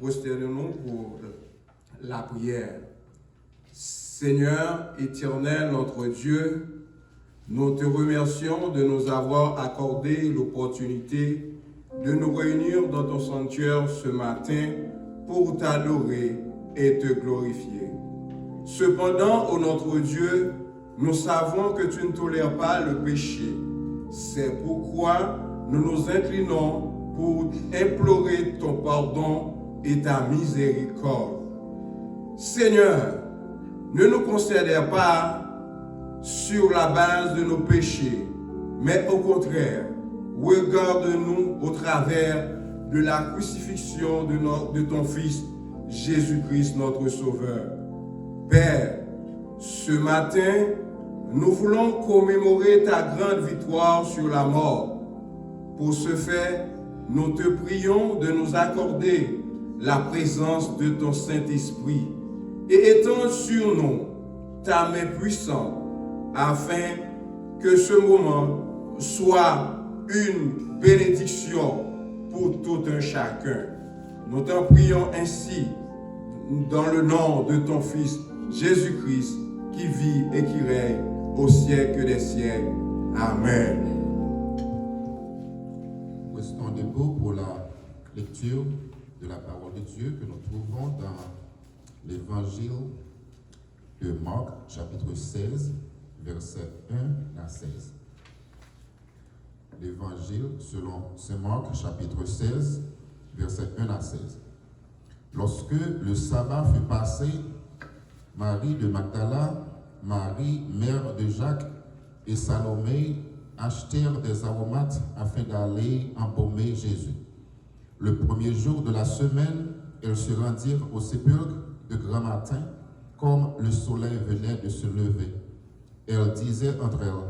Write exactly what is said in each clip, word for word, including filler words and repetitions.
Prosternons-nous pour la prière. Seigneur éternel, notre Dieu, nous te remercions de nous avoir accordé l'opportunité de nous réunir dans ton sanctuaire ce matin pour t'adorer et te glorifier. Cependant, ô notre Dieu, nous savons que tu ne tolères pas le péché. C'est pourquoi nous nous inclinons pour implorer ton pardon et ta miséricorde. Seigneur, ne nous considère pas sur la base de nos péchés, mais au contraire, regarde-nous au travers de la crucifixion de, no- de ton Fils, Jésus-Christ, notre Sauveur. Père, ce matin, nous voulons commémorer ta grande victoire sur la mort. Pour ce faire, nous te prions de nous accorder la présence de ton Saint-Esprit et étendre sur nous ta main puissante, afin que ce moment soit une bénédiction pour tout un chacun. Nous t'en prions ainsi dans le nom de ton Fils, Jésus-Christ, qui vit et qui règne au siècle des siècles. Amen. Restons debout pour la lecture de la parole de Dieu que nous trouvons dans l'Évangile de Marc, chapitre seize, versets un à seize. L'Évangile selon saint Marc, chapitre seize, versets un à seize. Lorsque le sabbat fut passé, Marie de Magdala, Marie, mère de Jacques, et Salomé achetèrent des aromates afin d'aller embaumer Jésus. Le premier jour de la semaine, elles se rendirent au sépulcre de grand matin, comme le soleil venait de se lever. Elles disaient entre elles,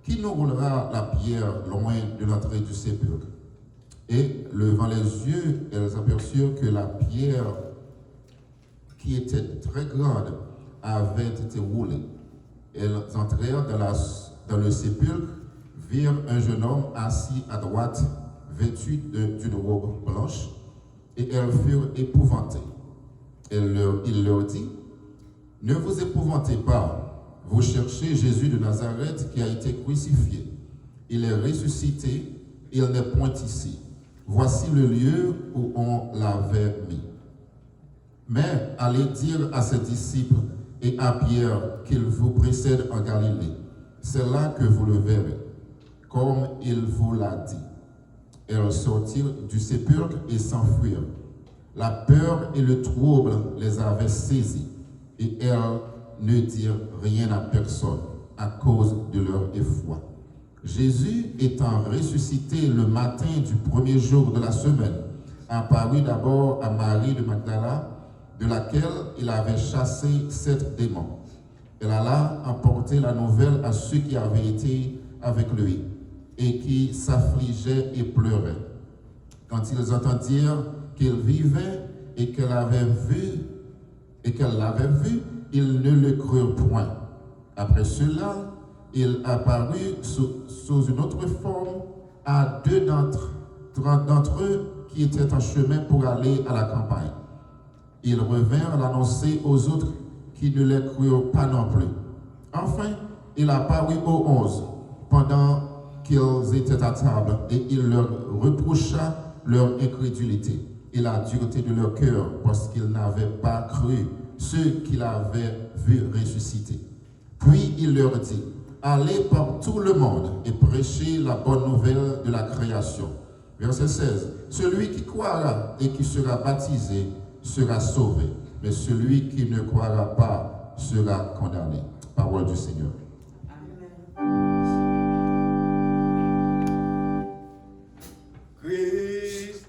qui nous roulera la pierre loin de l'entrée du sépulcre? Et, levant les yeux, elles aperçurent que la pierre qui était très grande avait été roulée. Elles entrèrent dans la, dans le sépulcre, virent un jeune homme assis à droite, vêtu de, d'une robe blanche, et elles furent épouvantées. Elle leur, il leur dit, ne vous épouvantez pas, vous cherchez Jésus de Nazareth qui a été crucifié. Il est ressuscité, il n'est point ici. Voici le lieu où on l'avait mis. Mais allez dire à ses disciples et à Pierre qu'il vous précède en Galilée. C'est là que vous le verrez, comme il vous l'a dit. Elles sortirent du sépulcre et s'enfuirent. La peur et le trouble les avaient saisies, et elles ne dirent rien à personne à cause de leur effroi. Jésus, étant ressuscité le matin du premier jour de la semaine, apparut d'abord à Marie de Magdala, de laquelle il avait chassé sept démons. Elle alla apporter la nouvelle à ceux qui avaient été avec lui et qui s'affligeaient et pleuraient. Quand ils entendirent qu'il vivait et qu'elle avait vu, et qu'elle l'avait vu, ils ne le crurent point. Après cela, il apparut sous, sous une autre forme à deux d'entre, d'entre eux qui étaient en chemin pour aller à la campagne. Ils revinrent l'annoncer aux autres qui ne les crurent pas non plus. Enfin, il apparut aux onze pendant qu'ils étaient à table et il leur reprocha leur incrédulité et la dureté de leur cœur parce qu'ils n'avaient pas cru ceux qu'il avait vus ressusciter. Puis il leur dit, allez par tout le monde et prêchez la bonne nouvelle de la création. Verset seize. Celui qui croira et qui sera baptisé sera sauvé, mais celui qui ne croira pas sera condamné. Parole du Seigneur. Amen. Christ.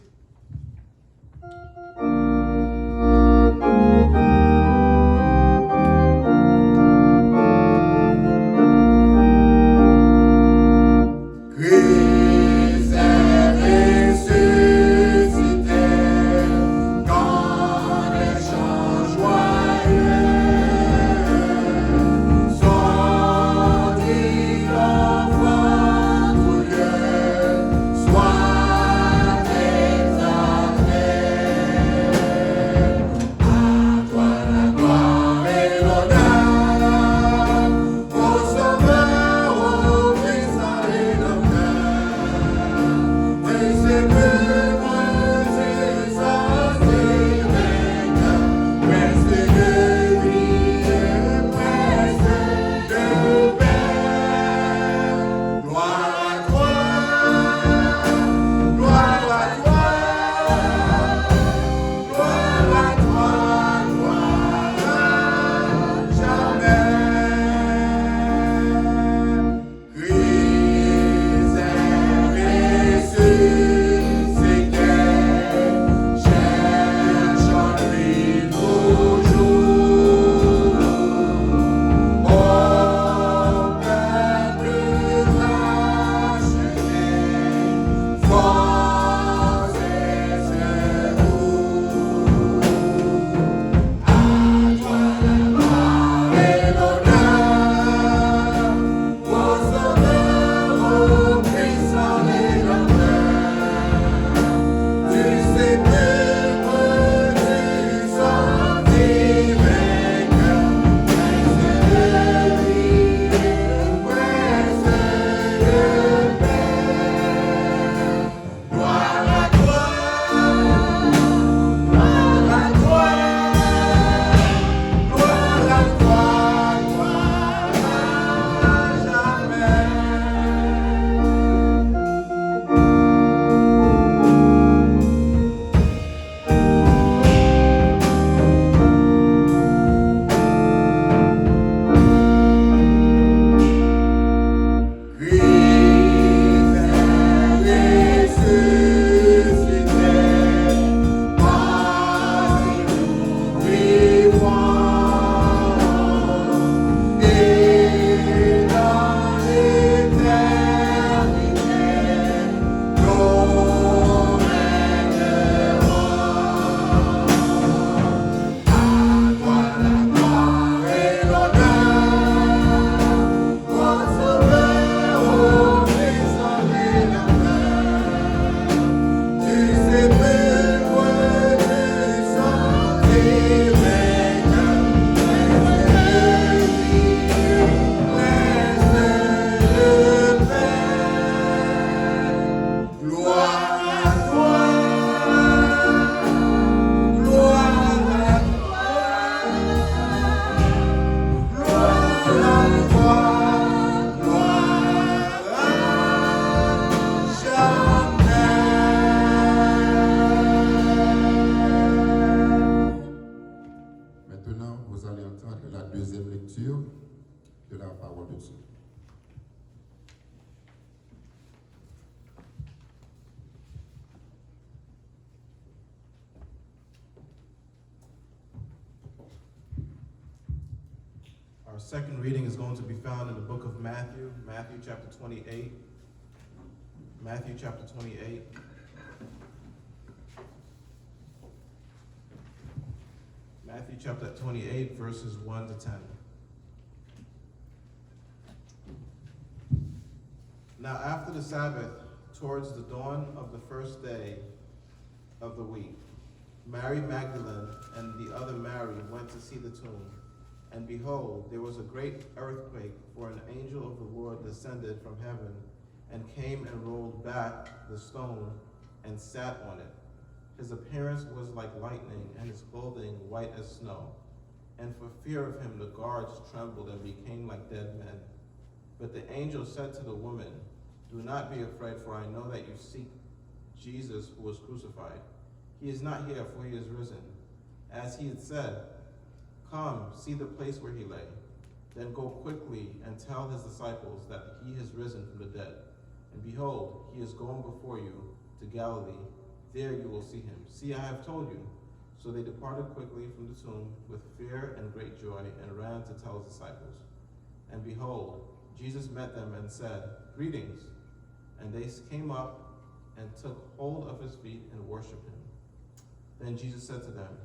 Christ est ressuscité, quand les chants joyeux sortiront voir tout lieu, sois Our second reading is going to be found in the book of Matthew, Matthew chapter twenty-eight. Matthew chapter twenty-eight. Matthew chapter twenty-eight, verses one to ten. Now, after the Sabbath, towards the dawn of the first day of the week, Mary Magdalene and the other Mary went to see the tomb. And behold, there was a great earthquake, for an angel of the Lord descended from heaven and came and rolled back the stone and sat on it. His appearance was like lightning, and his clothing white as snow. And for fear of him, the guards trembled and became like dead men. But the angel said to the woman, "Do not be afraid, for I know that you seek Jesus who was crucified. He is not here, for he is risen, as he had said. Come, see the place where he lay. Then go quickly and tell his disciples that he has risen from the dead. And behold, he is going before you to Galilee. There you will see him. See, I have told you." So they departed quickly from the tomb with fear and great joy and ran to tell his disciples. And behold, Jesus met them and said, "Greetings." And they came up and took hold of his feet and worshipped him. Then Jesus said to them,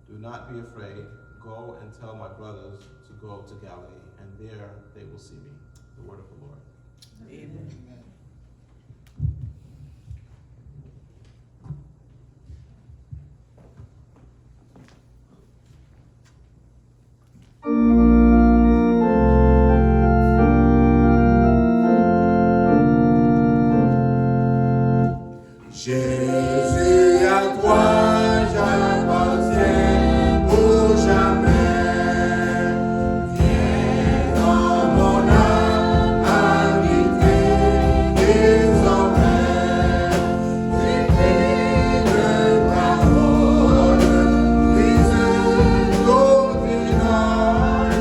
"Do not be afraid. Go and tell my brothers to go to Galilee, and there they will see me." The word of the Lord. Amen. Jésus, à toi j'appartiens pour jamais. Viens dans mon âme habiter désormais. Divine parole, brise nos finale.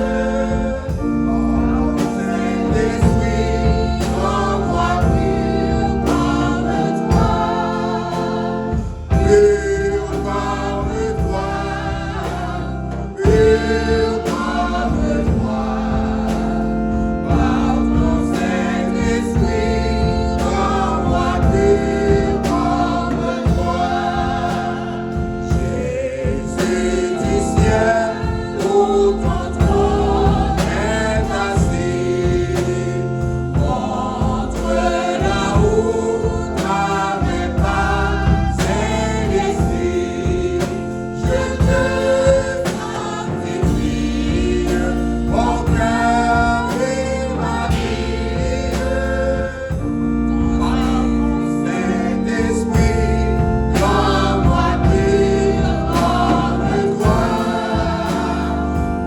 Ô Saint-Esprit, envoie pur comme toi. Pur comme toi. Pur comme toi. Par ton Saint-Esprit, rends-moi pur comme toi. Jésus du ciel, où ton trône est assis, montre la route à mes pas indécis. Je te sanctifie, mon cœur et ma vie. Saint-Esprit, rends-moi pur comme toi,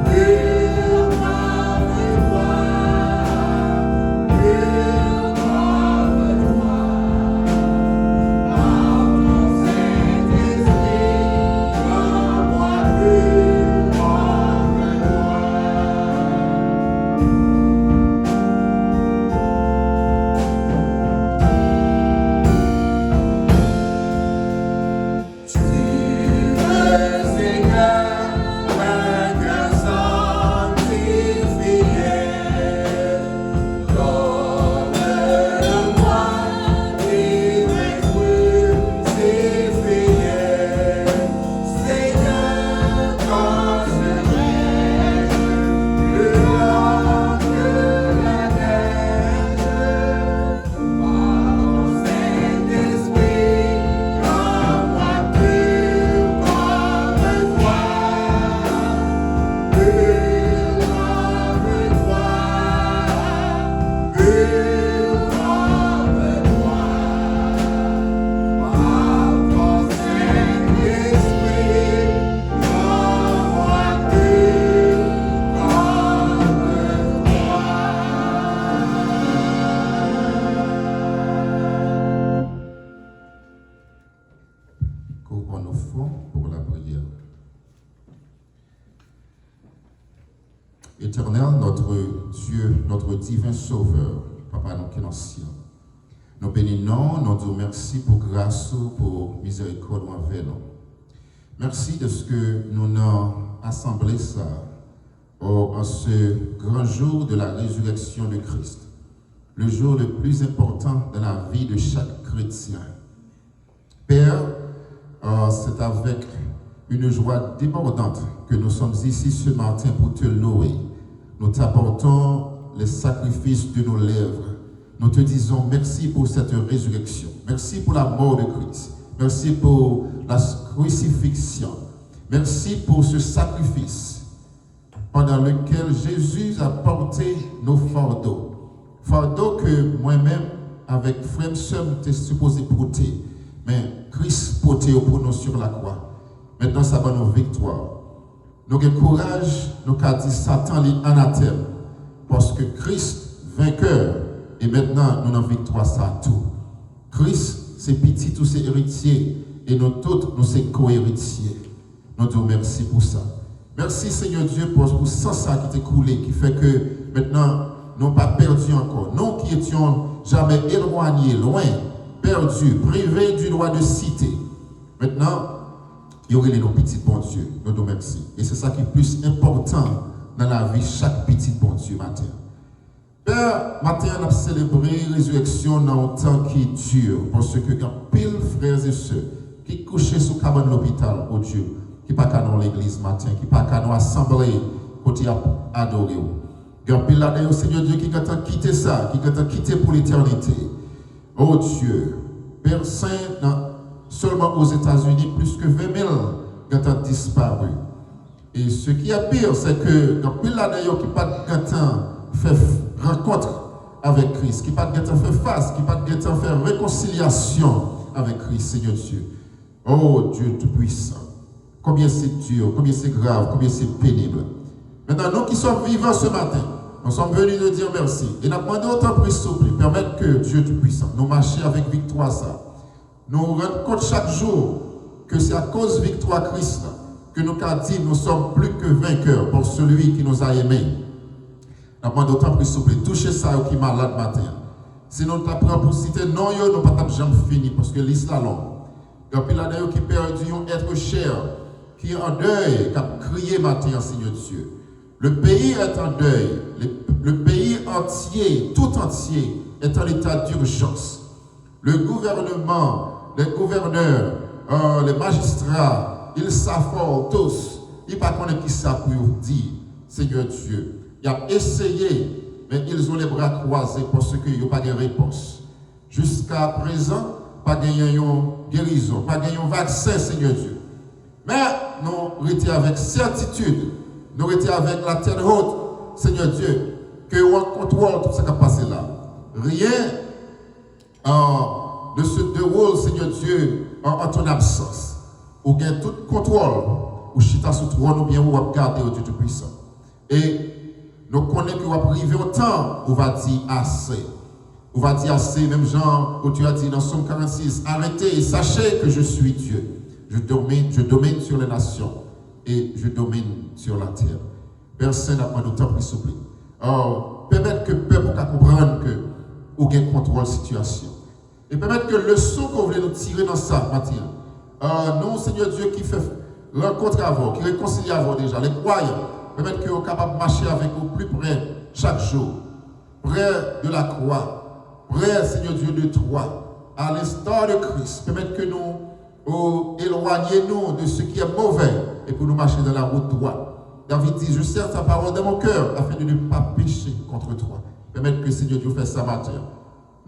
pur comme toi, pur comme toi. Par ton Saint-Esprit, rends-moi pur comme toi. Tu veux, Seigneur, un cœur sanctifié. Donne-le-moi, divin crucifié. Seigneur, quand serai-je plus blanc que la neige? Par ton Saint-Esprit, rends-moi pur comme toi, pur comme toi, pur comme toi. Par ton Saint-Esprit, rends-moi pur comme toi. Kouvre nos fonds pour la prière. Éternel, notre Dieu, notre divin Sauveur, Papa nou ki nan syèl, nou beni non w, nou di w mèsi pou gras ou, pou mizerikòd ou anvè nou. Mèsi dèske nou nan asanble sa a, Oh, en ce grand jour de la résurrection de Christ, le jour le plus important dans la vie de chaque chrétien. Père, euh, c'est avec une joie débordante que nous sommes ici ce matin pour te louer. Nous t'apportons les sacrifices de nos lèvres. Nous te disons merci pour cette résurrection. Merci pour la mort de Christ. Merci pour la crucifixion. Merci pour ce sacrifice pendant lequel Jésus a porté nos fardeaux. Fardeaux que moi-même, avec frè m, sè m, te sipoze pote. Men Kris pote yo pou nou sur la croix. Mentnan sa ban nou viktwa. Nou gen kouraj, nou ka di Satan li anatèm. Paske Kris venkè, e mentnan nou nan viktwa sa tou. Kris se pitit ou, se eritye, e nou tout nou se ko-eritye. Nou di w mèsi pou sa. Mèsi Senyè Dye pou, pou san sa ki te koule, ki fè ke mentnan nou pa pèdi ankò. Nous qui étions jamais éloignés, loin, perdus, privés du droit de cité. Mentnan, yo rele nou pitit Bondye. Nou di w mèsi. E se sa ki plis enpòtan nan lavi chak pitit Bondye maten. Pè, maten an n ap selebre rezirèksyon nan yon tan ki di, paske gen anpil frè e sè ki kouche sou kabann lopital, o Dye, ki pa ka nan legliz maten, ki pa ka nan asanble kote y ap adore w. Gen anpil ladan yo, Senyè Dye, ki gentan kite sa, ki gentan kite pou letènite. O Dye, Pè Sen, nan, sèlman Ozetazini, plis ke ven mil gentan disparu. E ce qui est pire, c'est que gen anpil ladan yo ki pa t gentan fè f-, rankont avèk Kris, ki pa t gentan fè fas, ki pa t gentan fè rekonsilyasyon avèk Kris, Senyè Dye. Oh Dieu Tout-Puissant, combien c'est dur, combien c'est grave, combien c'est pénible. Maintenant, nous qui sommes vivants ce matin, nous sommes venus te dire merci. E n ap mande w, tanpri, souple, pèmèt ke Dye Tout-Puissant nou mache avèk viktwa sa. Nou rann kont chak jou ke se akoz viktwa Kris la ke nou ka di nous sommes plus que vainqueurs par celui qui nous a aimés. N ap mande w, tanpri, souple, touche sa yo ki malad maten an. Si nou ta pran pou site non yo, nou pa t ap janm fini, paske lis la long. Gen anpil ladan yo ki pèdi yon être cher, ki an dèy, k ap kriye maten an, Senyè Dye. Le pays est en deuil. Le, le pays entier, tout entier, est en état d'urgence. Le gouvernement, les gouverneurs, euh, les magistrats, ils s'affolent tous. Yo pa konnen ki sa pou yo di, Senyè Dye. Y ap eseye, men ils ont les bras croisés paske yo pa gen repons. Jiska prezan, pa genyen yon gerizon, pa gen yon vaksen, Senyè Dye. Men nou rete avèk sètitid, nou rete avèk la tèt wot, Senyè Dye, ke ou an kontwòl tout sa k ap pase la. Rien, euh, ne se déroule, Senyè Dye, en, en ton absence. Ou gen tout kontwòl, ou chita sou twòn ou byen ou ap gade, o Dye Tout-Puissant. E nou konnen ke w ap rive yon tan, ou va di ase. Ou va di ase, menm jan otè a di nan Sòm karannsis, arrêtez et sachez que je suis Dieu. Je domine, je domine sur les nations et je domine sur la terre. Pè Sen, n ap mande w, tanpri, souple, euh, pèmèt ke pèp ou ka konprann ke ou gen kontwòl sitiyasyon. E pèmèt ke leson ke w vle nou tire nan sa maten an, euh, nou, Senyè Dye, ki fè rankont avè w, ki rekonsilye avè w deja, les croyants, pèmèt ke yo kapab mache avèk ou pli prè chak jou, près de la croix, près, Senyè Dye, de toi, à l'instar de Christ. Pèmèt ke nou, oh, éloigner nous de ce qui est mauvais et pour nous marcher dans la route droite. David di, je serre ta parole dans mon cœur afin de ne pas pécher contre toi. Pèmèt ke Senyè Dye fè sa maten an.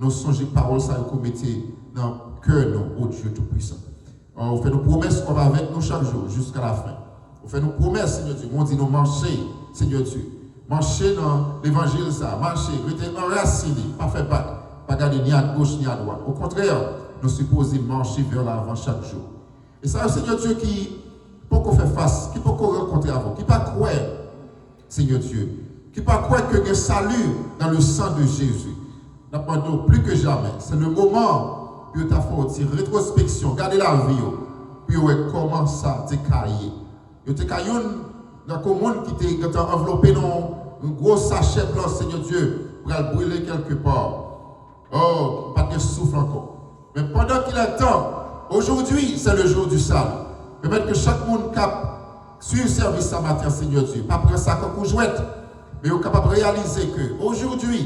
Nou sonje pawòl sa yo ke w mete nan kè nou, o Dye Tout-Puissant. Ou fè nou pwomès ke w ap avèk nou chak jou, jiska lafen. Ou fè nou pwomès, Senyè Dye, men w di nou mache, Senyè Dye. Mache nan levanjil sa, mache, rete anrasine, pa fè bak, pa gade ni agoch ni adwat. Okontrè, nou sipoze mache vè lavan chak jou. E sa yo, Senyè Dye, ki poko fè fas, ki poko rankontre avè w, ki pa kwè, Senyè Dye, ki pa kwè ke gen sali dans le sang de Jésus. N ap mande w pli ke jamè, se le moman pou yo ta fè yon ti retwospeksyon, gade lavi yo, pou yo wè kòman sa te ka ye. Yo te ka youn nan kou moun ki te gentan anvlope nan yon gwo sachè blan, Senyè Dye, pral brile kèlkepa. Oh, pa t gen souf ankò. Men pandan qu'il est temps, aujourd'hui, c'est le jour du salut. Pèmèt ke chak moun k ap Suiv sèvis sa maten, Senyè Dye. Pa pran sa kankou jwèt, men yo kapab reyalize ke ojodi,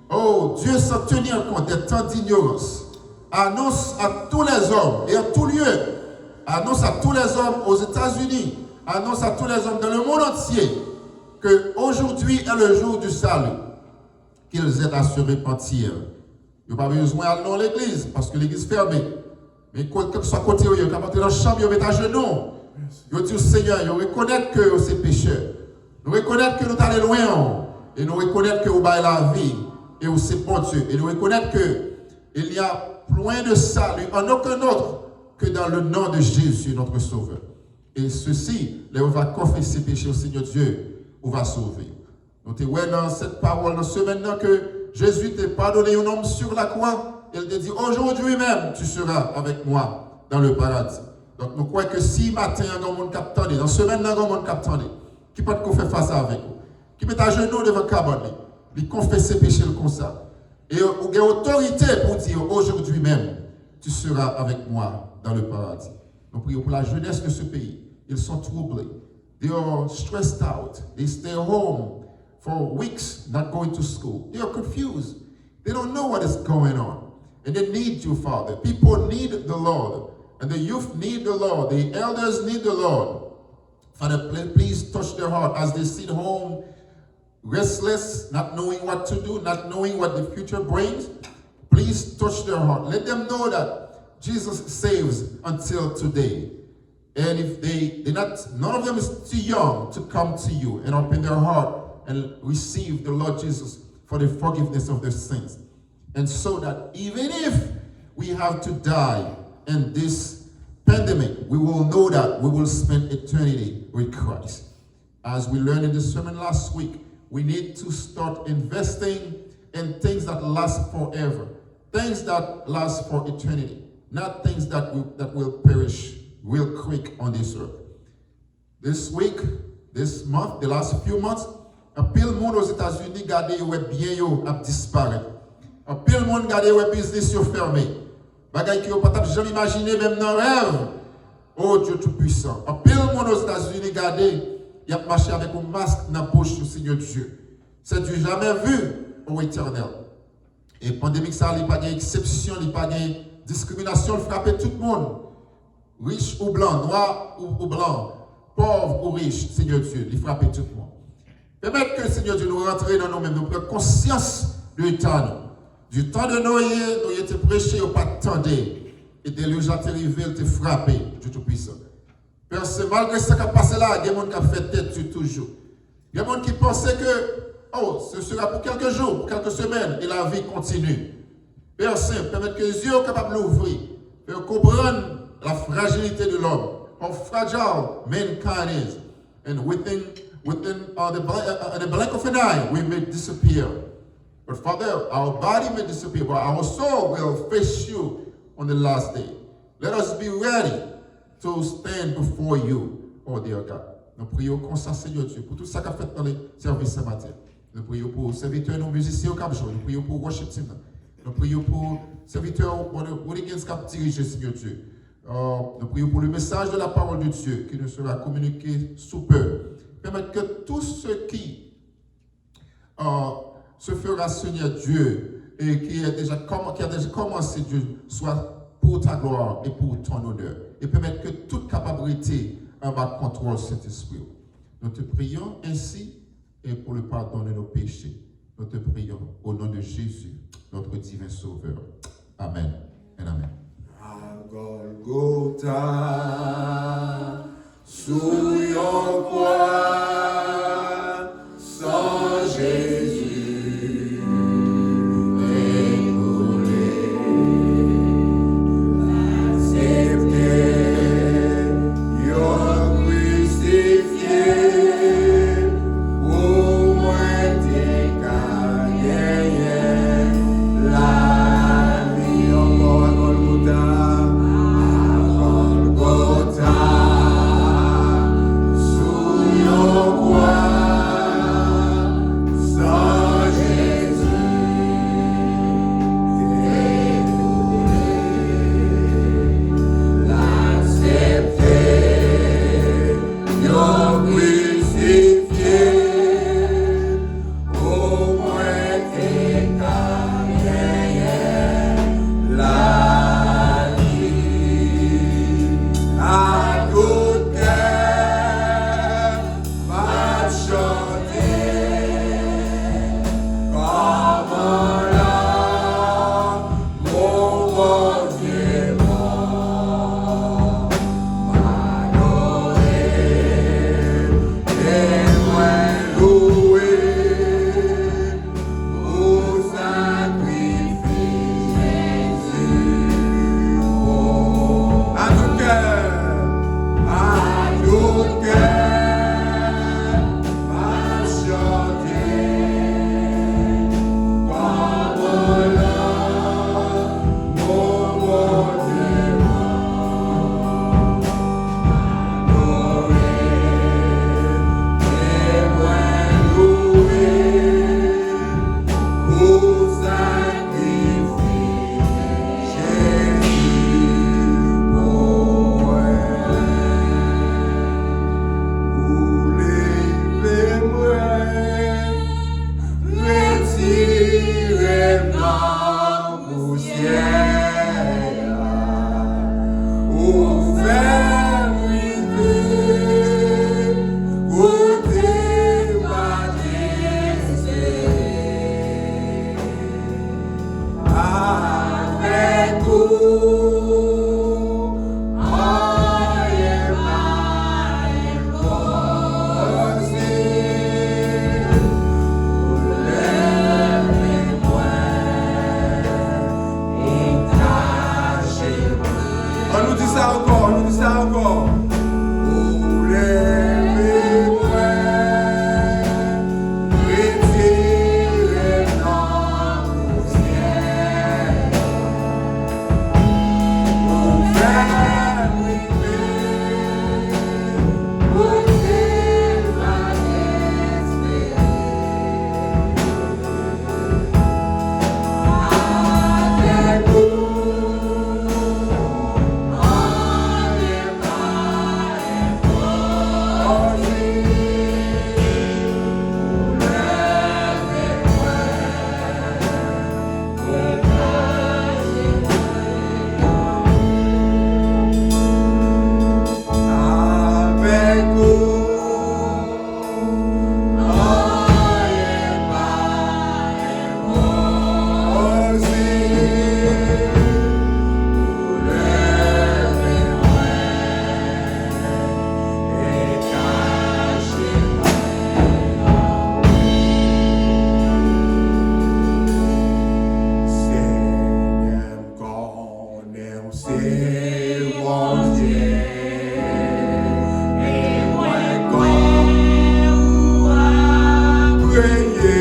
oh, Dieu, sans tenir compte des temps d'ignorance, annonce à tous les hommes et en tout lieu, annonce à tous les hommes aux États-Unis, annonce à tous les hommes dans le monde entier que aujourd'hui est le jour du salut, qu'ils aient à se repentir. Yo pa bezwen al nan legliz, paske legliz fèmen. Men kèlkeswa kote yo ye, yo kapab antre nan chanm yo, met ajenou. Yo di w, Senyè, yo rekonèt ke yo se pechè. Nou rekonèt ke nou t ale lwen w, e nou rekonèt ke ou bay lavi, e ou se Bondye. E nou rekonèt ke il n'y a point de salut en aucun autre que dans le nom de Jésus, notre Sauveur. Et ceci, lè ou va konfese peche w, Senyè Dye, ou va sove. Nou te wè nan sèt pawòl nan semèn nan ke Jezi te padone yon nonm sur la croix, e l te di, aujourd'hui même, tu seras avec moi dans le paradis. Donk, nou kwè ke si maten an gen moun k ap tande, nan semèn nan gen moun k ap tande, ki potko fè fas avèk ou, ki met ajenou devan kabann li, li konfese peche l konsa, e ou gen otorite pou di, aujourd'hui même, tu seras avec moi dans le paradis. Nou priye pou la jeunesse de ce pays. Ils sont troublés. They are stressed out. They stay home for weeks, not going to school. They are confused. They don't know what is going on. And they need you, Father. People need the Lord. And the youth need the Lord. The elders need the Lord. Father, pl- please touch their heart as they sit home, restless, not knowing what to do, not knowing what the future brings. Please touch their heart. Let them know that Jesus saves until today. And if they, they not, none of them is too young to come to you and open their heart and receive the Lord Jesus for the forgiveness of their sins. And so that even if we have to die in this pandemic, we will know that we will spend eternity with Christ. As we learned in the sermon last week, we need to start investing in things that last forever, things that last for eternity, not things that will, that will perish real quick on this earth. This week, this month, the last few months, anpil moun Ozetazini gade yo wè byen yo ap disparèt. Anpil moun gade yo wè biznis yo fèmen. Bagay ke yo pa t ap janm imajine menm nan rèv. Oh Dieu Tout-Puissant. Anpil moun Ozetazini gade, y ap mache avèk yon mask nan bouch yo, Senyè Dye. C'est du jamais vu, oh Éternel. E pandemik sa, li pa gen eksepsyon, li pa gen diskriminasyon, li frape tout moun. Rich ou blan, nwa ou, ou blan, pòv ou rich, Senyè Dye, li frape tout moun. Pèmèt ke, Senyè Dye, nou rantre nan nou menm, nou pran konsyans de eta nou. Du temps de Noé, Noye te preche, yo pa t tande. E delij la te rive, l te frape, Dye Toupisan. Pè Sen, malgre sa k ap pase la, gen moun k ap fè tèt di toujou. Gen moun ki panse ke, oh, ce sera pour quelques jours, pour quelques semaines, et la vie continue. Pè Sen, pèmèt ke zye yo kapab louvri, fè yo konprann la fragilité de l'homme, how fragile mankind is. And within, within uh, the, bl- uh, the blink of an eye, we may disappear. But Father, our body may disappear, but our soul will face you on the last day. Let us be ready to stand before you, oh dear God. Nou priye w konsa, Senyè Dye, pou tout sa k ap fèt nan sèvis sa maten. Nou priye w pou sèvitè nou, mizisyen yo k ap jwe. Nou priye w pou worship team nan. Nou priye w pou sèvitè Brother Willigens k ap dirije, Senyè Dye. Euh, nou priye w pou le message de la parole de Dieu qui nous sera communiqué sous peu. Permettre que tout ce qui euh, se fera, Seigneur Dieu, et qui est déjà comm- qui a déjà commencé, Dieu, soit pour ta gloire et pour ton honneur. Et permettre que tout capacité en bas contrôle, Saint-Esprit. Nous te prions ainsi et pour le pardon de nos péchés. Nous te prions au nom de Jésus, notre divin Sauveur. Amen. And amen. À Golgotha, sous yon kwa, san Jezi te koule, aksepte yon krisi- fye pou mwen te ka genyen lavi ankò. À Golgotha, à Golgotha, Ou fè m rive kote m pa t espere. Avèk ou, anyen pa enposib. Ou leve mwen e kache mwen. Ann nou di sa ankò, ann nou di sa ankò. Ou leve mwen, retire m nan pousyè. Ou fè m rive kote m pa t espere. Avèk ou, anyen pa enposib. Ou leve mwen e kache mwen. Avèk ou, anyen pa enposib. Ou leve mwen e kache mwen. Senyè, m konnen w se Bondye, e mwen kwè ou ap reye.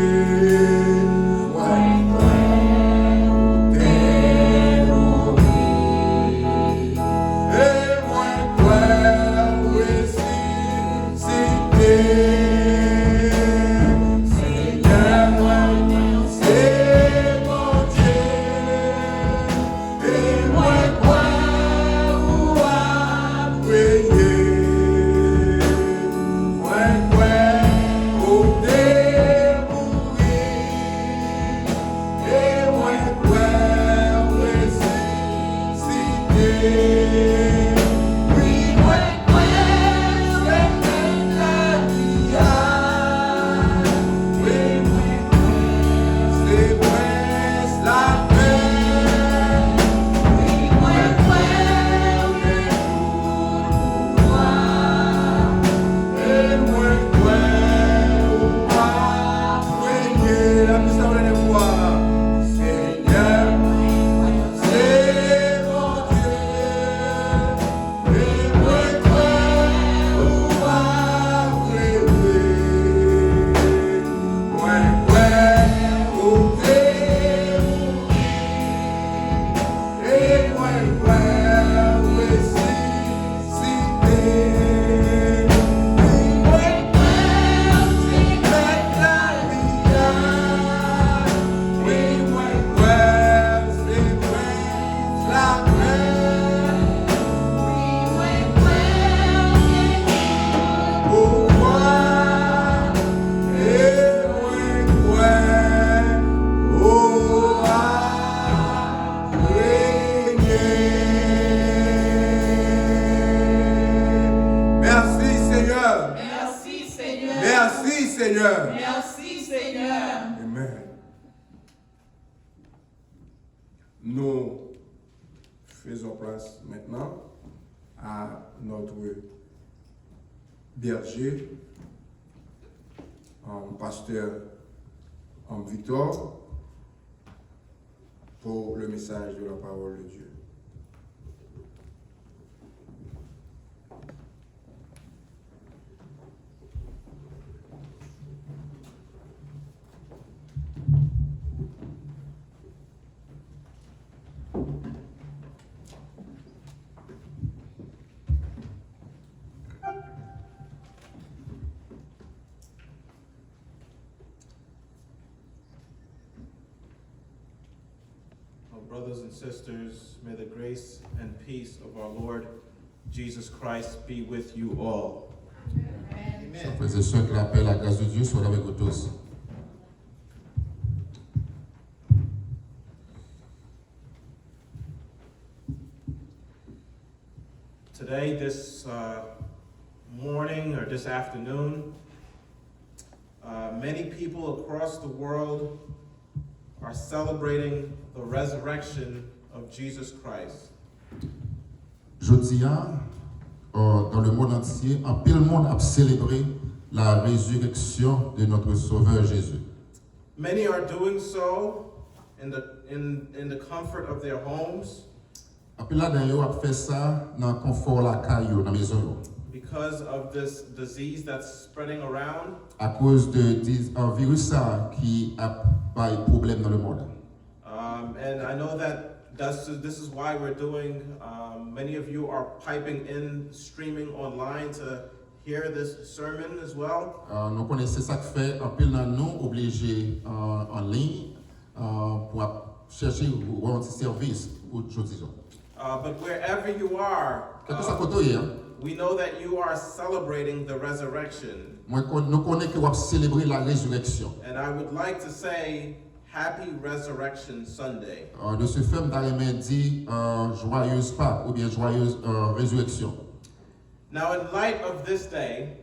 Mwen kwè ou te mouri, e mwen kwè ou resisite. Senyè, mwen se Bondye, e mwen kwè ou ap reye. Mwen kwè ou te mouri, e mwen kwè ou resisite. Wi, mwen kwè ou se mèt lavi a. Wi, mwen kwè ou se prens lapè. Wi, mwen kwè ou gen tout pouvwa. E mwen kwè ou ap renye. N ap di sa yon dènye fwa. Senyè, mwen kwè ou se Bondye. E mwen kwè ou ap reye. Mwen kwè ou te mouri. E mwen kwè ou resisite. Wi, mwen kwè ou se mèt lavi a. Wi, mwen kwè ou se prens lapè. Wi, mwen kwè ou gen tout pouvwa. E mwen kwè ou ap Mèsi, Senyè. Merci, Seigneur. Merci, Seigneur. Merci, Seigneur. Amen. Nous faisons place maintenant à notre berger, euh, pasteur, euh, Victor, pour le message de la parole de Dieu. Our brothers and sisters, may the grace and peace of our Lord Jesus Christ be with you all. Chers frères et sœurs, que la paix et la grâce de Dieu soient avec vous tous. Today, this uh, morning or this afternoon, uh, many people across the world are celebrating the resurrection of Jesus Christ. Jodi a, euh, dans le monde entier, anpil moun ap selebre la résurrection de notre Sauveur Jésus. Many are doing so in the, in, in the comfort of their homes Anpil ladan yo ap fè sa nan konfò lakay yo, nan mezon yo. because of this disease that's spreading around. Akoz de diz- uh, viris sa ki ap bay pwoblèm nan lemonn. Um, and I know that that's, this is why we're doing, um, many of you are piping in, streaming online to hear this sermon as well. Uh, nou konnen se sa k fè anpil nan nou oblije uh, an liy uh, pou ap chèche wè yon ti sèvis pou jodi a. Uh, but wherever you are, Kèlkeswa uh, kote w ye, we know that you are celebrating the resurrection. mwen kon- nou konnen ke w ap selebre la rezireksyon. And I would like to say, Happy Resurrection Sunday. Uh, de ce fait, m ta renmen di uh, joyeuse Pâques oubyen joyeuse uh, résurrection. Now, in light of this day,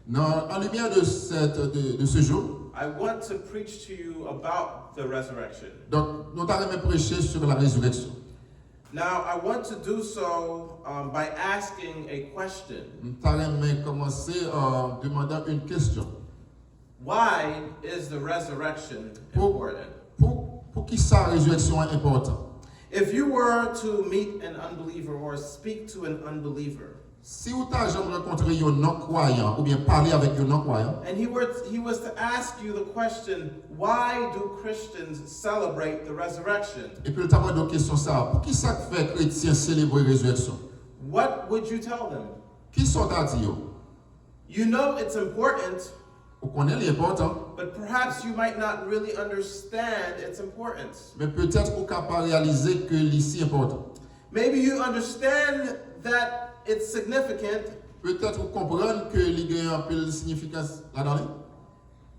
Nan, an limyè de, cette, de, de ce jour, I want to preach to you about the resurrection. Donk, nou ta renmen preche sur la résurrection. Now, I want to do so um, by asking a question. M ta renmen kòmanse an demandan yon kesyon. Why is the resurrection Pou, important? pou, pou ki sa rezireksyon an enpòtan? If you were to meet an unbeliever or speak to an unbeliever, Si w ta janm rankontre yon non-kwayan oubyen pale avèk yon non-kwayan, and he were he was to ask you the question, why do Christians celebrate the resurrection? Epi l ta mande w kesyon sa a, pou ki sa k fè kretyen selebre rezireksyon? What would you tell them? Ki sa w ta di yo? You know it's important, Ou konnen li enpòtan, but perhaps you might not really understand its importance. Men petèt ou ka pa reyalize ke li si enpòtan. Maybe you understand that it's significant, Petèt ou konprann ke li gen anpil siyifikans ladan li,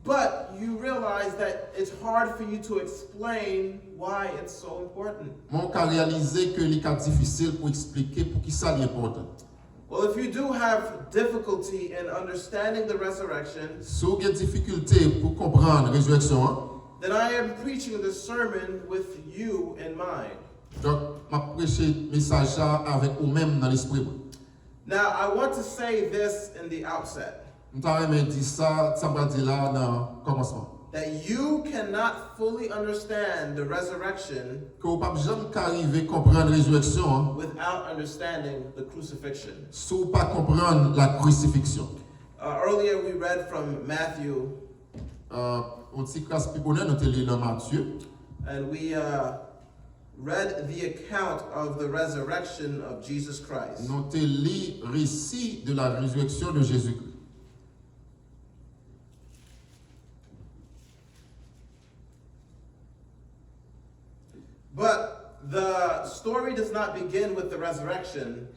but you realize that it's hard for you to explain why it's so important. Men w ka reyalize ke li ka difisil pou eksplike pou ki sa li enpòtan. Well, if you do have difficulty in understanding the resurrection, Si w gen difikilte pou konprann rezireksyon an, then I am preaching the sermon with you in mind. Donk, m ap preche mesaj sa a avèk ou menm nan lespri mwen. Now, I want to say this in the outset, M ta renmen di sa, sa m pral di la nan kòmansman. That you cannot fully understand the resurrection Ke w p ap janm ka rive konprann rezireksyon an without understanding the crucifixion. si w pa konprann la krisifiksyon. Uh, earlier, we read from Matthew, Uh, yon ti kras pi bonè, nou te li nan Matye. And we uh, read the account of the resurrection of Jesus Christ. Nou te li resi de la rezireksyon de Jezikri. But the story does not begin with the resurrection.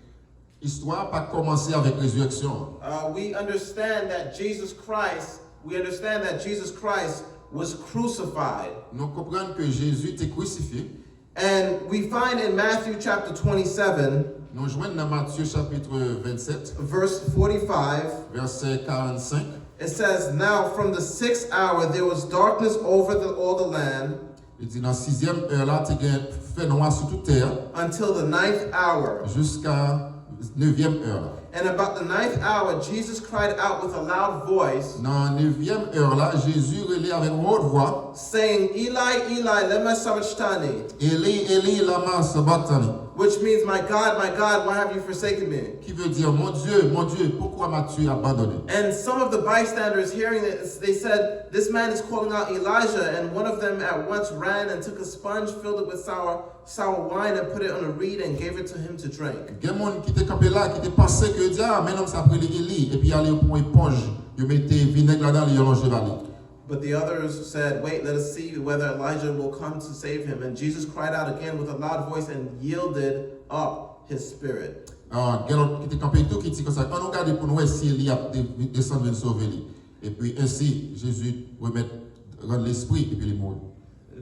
Istwa pa kòmanse avèk rezireksyon an. Uh, we understand that Jesus Christ, we understand that Jesus Christ was crucified. Nou konprann ke Jezi te krisifye. And we find in Matthew chapter twenty-seven, Nou jwenn nan Matye chapit vennsèt, verse forty-five, vèsè karannsenk. It says, "Now from the sixth hour there was darkness over the, all the land Li di nan sizyèm è la, te gen fènwa sou tout tè a, until the ninth hour, jiska nevyèm è la. And about the ninth hour Jesus cried out with a loud voice, Nan nevyèm è la, Jezi rele avèk yon wòt vwa, saying, 'Eli, Eli, lema sabachthani?'" Eli, Eli, lama sabachthani? Which means, "My God, my God, why have you forsaken me?" Ki vle di, Mon Dye, Mon Dye, poukwa m'as-tu abandonné? And some of the bystanders hearing this, they said, "This man is calling out Elijah." And one of them at once ran and took a sponge, filled it with sour, sour wine, and put it on a reed and gave it to him to drink. Gen moun ki te kanpe la, ki te panse ke yo di, "A, men nonm sa ap rele Eli," epi ale yo pran yon eponj, yo mete vinèg ladan li, yo lonje ba li. But the others said, "Wait, let us see whether Elijah will come to save him." And Jesus cried out again with a loud voice and yielded up his spirit. Ah, gen lòt ki te kanpe tou ki di konsa, "Ann nou gade pou nou wè si Eli ap de- desann vin sove li." Epi ensi, Jezi remèt, rann lespri, epi li mouri.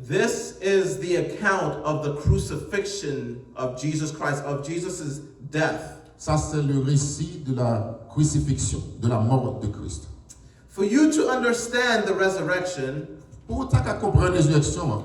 This is the account of the crucifixion of Jesus Christ, of Jesus' death. Ça, c'est le récit de la crucifixion, de la mort de Christ. For you to understand the resurrection, Pou w ta ka konprann rezirèksyon an,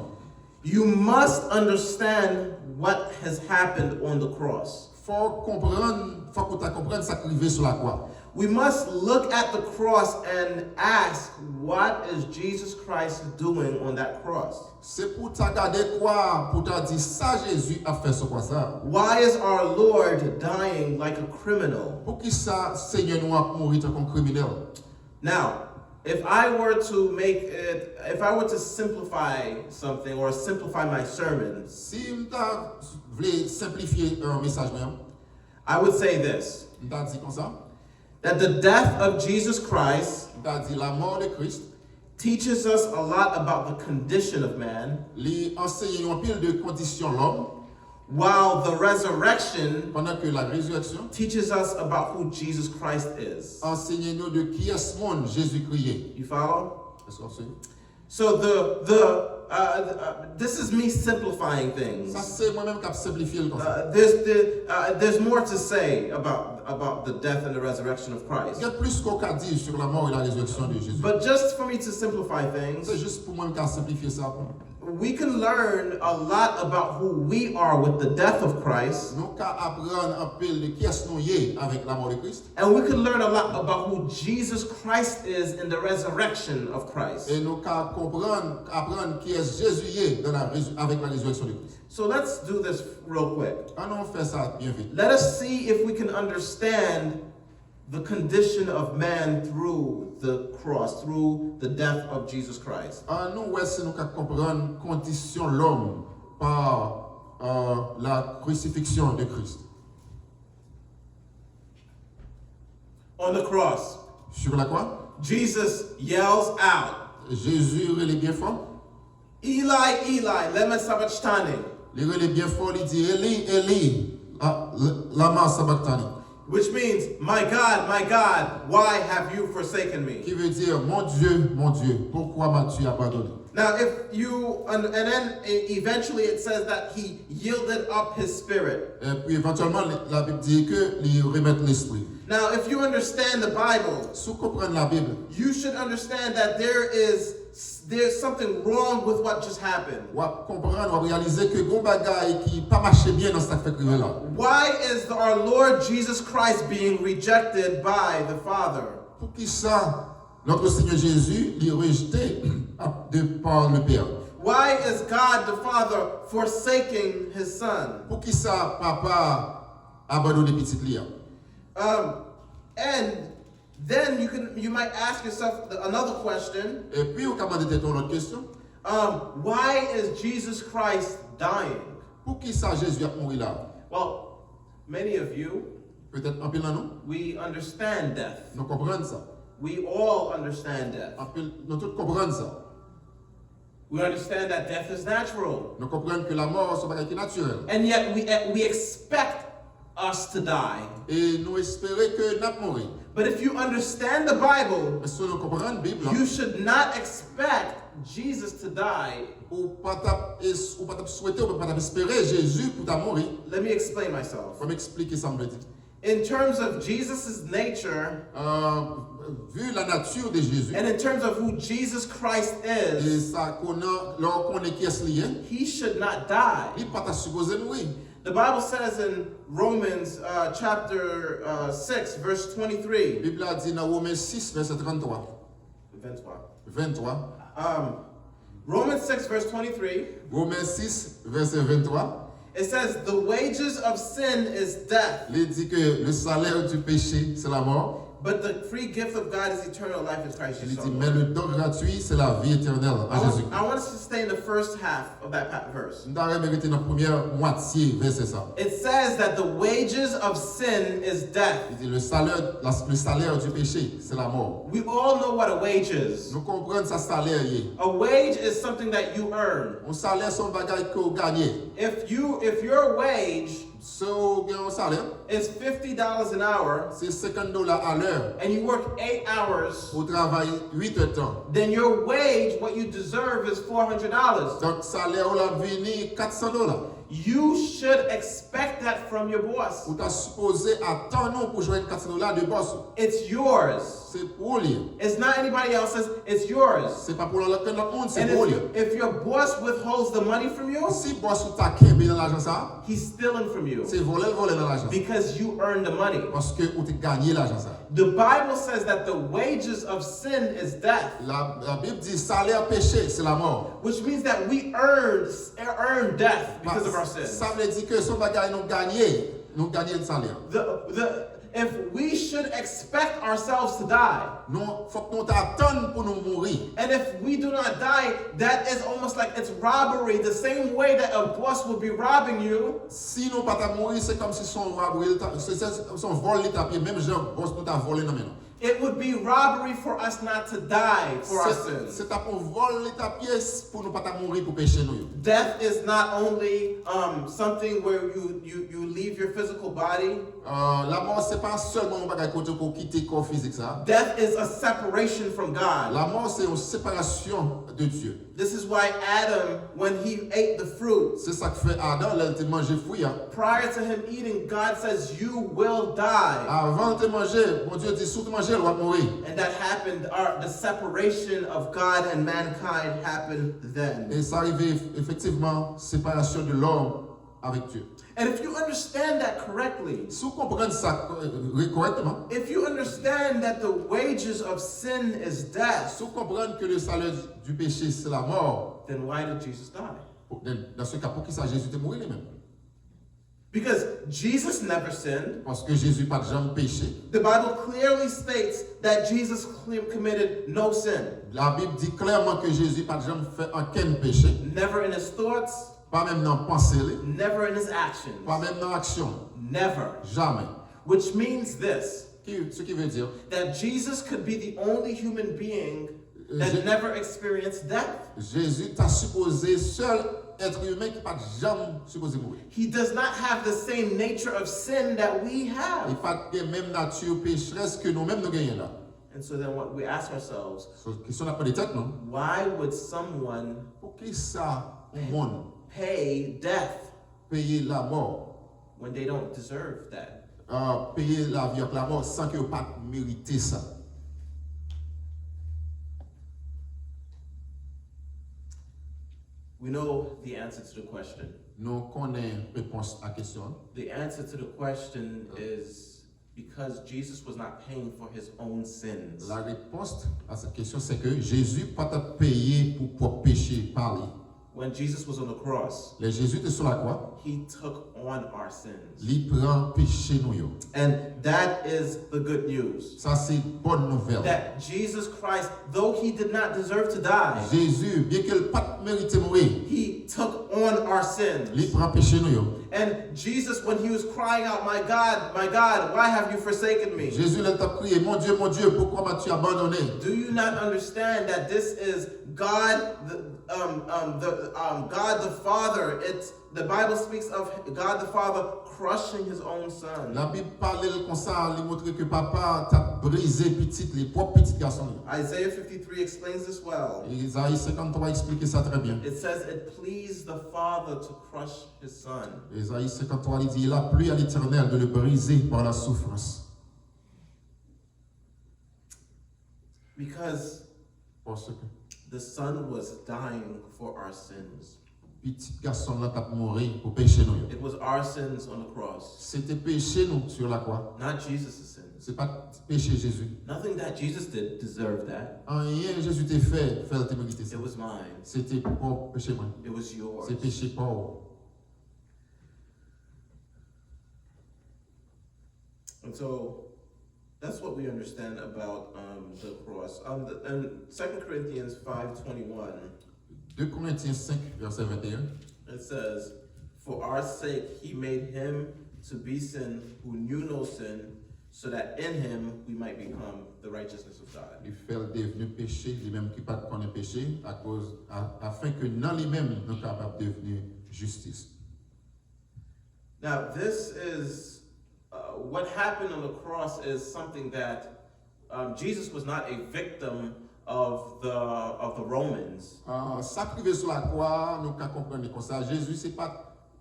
you must understand what has happened on the cross. Fò w konprann, fòk ou ta konprann sa k rive sou lakwa. We must look at the cross and ask, what is Jesus Christ doing on that cross? Se pou w ta gade kwa a, pou w ta di sa Jezi ap fè sou kwa sa a. Why is our Lord dying like a criminal? Poukisa Senyè nou ap mouri tankou yon kriminèl? Now, if I were to make it, if I were to simplify something or simplify my sermon, Si m ta vle senplifye uh, mesaj mwen an, I would say this, m ta di konsa, that the death of Jesus Christ m ta di lanmò de Kris, teaches us a lot about the condition of man, li anseye yon pil de kondisyon lòm, while the resurrection pandan ke la rezirèksyon teaches us about who Jesus Christ is. Anseye nou de kiyès moun Jezikri ye. You follow? Èske w ap swiv? So the the uh, uh, this is me simplifying things. Sa se mwen menm k ap senplifye l konsa. Uh, there's the, uh, there's more to say about about the death and the resurrection of Christ. Gen plis ke w ka di sou lanmò e la rezirèksyon de Jezi. But just for me to simplify things, Se jis pou mwen m ka senplifye sa pou nou. We can learn a lot about who we are with the death of Christ. Nou ka aprann anpil de kiyès nou ye avèk lanmò de Kris. And we can learn a lot about who Jesus Christ is in the resurrection of Christ. E nou ka konprann, aprann kiyès Jezi ye dans la résu- avec la résurrection de Christ. So let's do this real quick. Ann nou fè sa byen vit. Let us see if we can understand the condition of man through the cross, through the death of Jesus Christ. Ann nou wè si nou ka konprann kondisyon lòm pa uh, la crucifixion de Christ. On the cross, Sur la croix, Jesus yells out, Jezi rele byen fò. Eli, Eli, lema sabachthani? Li rele byen fò, li di, Eli, Eli, ah, l- lama sabachthani? Which means, my God, my God, why have you forsaken me? Ki vle di, Mon Dieu, mon Dieu, pourquoi m'as-tu abandonné? Now, if you, and, and then e- eventually it says that he yielded up his spirit. Epi evantyèlman, li- Labib di ke li remèt lespri. Now, if you understand the Bible, Si w konprann Labib, you should understand that there is there's something wrong with what just happened. W ap konprann, w ap reyalize ke gen yon bagay ki pa mache byen nan sa k fèk rive la. Why is our Lord Jesus Christ being rejected by the Father? Poukisa notre Seigneur Jésus li rejte de par le Père? Why is God the Father forsaking his Son? Poukisa papa abandone pitit li a? Um, and then you can you might ask yourself the- another question. Epi ou ka mande tèt ou yon lòt kesyon. Um, why is Jesus Christ dying? Poukisa Jezi ap mouri la? Well, many of you, Petèt anpil nan nou, we understand death. Nou konprann sa. We all understand death. Anpil, nou tout konprann sa. We understand that death is natural. Nou konprann ke lanmò se yon bagay ki natirèl. And yet we, we expect us to die. E nou espere ke n ap mouri. But if you understand the Bible, Men si nou konprann Bib la, you should not expect Jesus to die. Ou pa t ap, es- ou pa t ap swete, ou pa t ap espere Jezi pou ta mouri. Let me explain myself. Fò m eksplike sa m vle di. In terms of Jesus' nature, Euh, Vu la nature de Jésus, and in terms of who Jesus Christ e is, sa konnen, lè w konnen kiyès li ye, he should not die. Li pa ta sipoze mouri. The Bible says in Romans uh, chapter uh, six, verse twenty-three. Bib la di nan Women sis vèsè tranntwa, Vingt-trois. venntwa. Um, Romans six, verse twenty-three. Women sis vèsè venntwa. It says, the wages of sin is death, Li di ke le salaire du péché c'est la mort. But the free gift of God is eternal life in Christ Li di, Jesus. Men le don gratuit c'est la vie éternelle en I want, Jésus. I want us to stay in the first half of that pa- verse. M ta renmen rete nan premyè mwatye vèsè sa. It says that the wages of sin is death. Li di, le salaire, la- le salaire du péché c'est la mort. We all know what a wage is. Nou konprann sa salè ye. A wage is something that you earn. Yon salè se yon bagay ke w genyen. If you if your wage Si w gen yon salè, is fifty dollars an hour se senkant dola a lè. And you work eight hours, Ou travay uit èdtan. Then your wage, what you deserve, is four hundred dollars. Donk salè w la vini kat san dola. You should expect that from your boss. Ou ta sipoze atann ou pou jwenn kantite dola de bòs ou. It's yours. Se pou ou li ye. It's not anybody else's, it's yours. Se pa pou lòt lòt lòt moun, se And pou ou li ye. If, if your boss withholds the money from you, Si bòs ou ta kenbe nan lajan sa a, he's stealing from you se vòlè l vòlè nan lajan sa a. Because you earned the money. Paske ou te ganye lajan sa a. The Bible says that the wages of sin is death, La, la Bib di salè peche se lamò. Which means that we earn, earn death because of our sins. Sa vle di ke se yon bagay nou ganye, nou ganye salè. The, the, if we should expect ourselves to die, Nou, fòk nou ta atann pou nou mouri. And if we do not die, that is almost like it's robbery, the same way that a boss would be robbing you. Si nou pa ta mouri, se kòm si se yon robbery, se se- se yon vòl li t ap ye, menm jan bòs nou ta vòle nan men nou. It would be robbery for us not to die for our Se sins. Se t ap yon vòl li t ap ye pou nou pa ta mouri pou peche nou yo. Death is not only um, something where you, you, you leave your physical body. Uh, lamò se pa sèlman yon bagay kote ou kite kò fizik sa. Death is a separation from God. Lamò se yon separasyon de Dye. This is why Adam, when he ate the fruit, Se sa k fè Adan, lè l te manje fwi a, prior to him eating, God says, "You will die." Avan l te manje, Bondye di, "Si w te manje l, w ap mouri." And that happened, or the separation of God and mankind happened then. E sa rive ef- efektivman, separasyon de lòm avèk Dye. And if you understand that correctly, Si w konprann sa kò- re- kòrèkteman, if you understand that the wages of sin is death, si w konprann ke le salaire du péché se la mort, then why did Jesus die? pou- dans ce cas, poukisa Jezi te mouri li menm? Because Jesus never sinned. Paske Jezi pa t janm peche. The Bible clearly states that Jesus cl- committed no sin, Labib di klèman ke Jezi pa t janm fè ankenn peche, never in his thoughts, pa menm nan panse li, never in his actions, pa menm nan aksyon li. Never. Jamè. Which means this, Ki, ce qui veut dire, that Jesus could be the only human being that Je- never experienced death. Jezi ta sipoze sèl èt imen ki pa t janm sipoze mouri. He does not have the same nature of sin that we Li have. Pa t gen menm nati pecherès ke nou menm nou genyen la. And so then what we ask ourselves, So, kesyon n ap mande tèt nou, why would someone poukisa yon moun pay death peye lamò, when they don't deserve that? uh, peye lavi ak lamò san ke yo pa t merite sa? We know the answer to the question. Nou konnen repons a kesyon an. The answer to the question is because Jesus was not paying for his own sins. La réponse à cette question, c'est que Jésus pa t ap peye pou pwòp peche pa li. When Jesus was on the cross, Lè Jezi te sou lakwa, he took on our sins. Li pran peche nou yo. And that is the good news. Sa se bòn nouvèl. That Jesus Christ, though he did not deserve to die, Jezi, byenke l pa t merite mouri, he took on our sins. Li pran peche nou yo. And Jesus, when he was crying out, "My God, my God, why have you forsaken me?" Jezi, lè l t ap kriye, "Mon Dieu, mon Dieu, pourquoi m'as-tu abandonné?" Do you not understand that this is God, the, um, um, the, um, God the Father? It's the Bible speaks of God the Father crushing his own son. Labib pale l konsa, li montre ke papa t ap brize pitit li, pwòp pitit gason li. Isaiah fifty-three explains this well. Ezayi senkanntwa eksplike sa trè byen. It says it pleased the Father to crush his son. Ezayi senkanntwa li di, "Il a plu à l'Éternel de le briser par la souffrance." Because Parce que the son was dying for our sins. Pitit gason l lan t ap mouri pou peche nou yo. It was our sins on the cross, Se te peche nou sou lakwa. Not Jesus' sins. Se pa t peche Jezi. Nothing that Jesus did deserved that. Anyen Jezi te fè, fè l te merite sa. It was mine. Se te pwòp peche mwen. It was yours. Se peche pa w. And so that's what we understand about um, the cross. Um, the, in Second Corinthians five twenty-one, De Korentyen senk, vèsè venteyen. It says, "For our sake he made him to be sin who knew no sin, so that in him we might become the righteousness of God." Li fè l devni peche, li menm ki pa t konnen peche, akoz, a, afin ke nan li menm nou kapab devni jistis. Now, this is uh, what happened on the cross is something that um, Jesus was not a victim of the of the Romans. Ah, sa k rive sou lakwa, nou ka konprann li konsa. Jezi se pa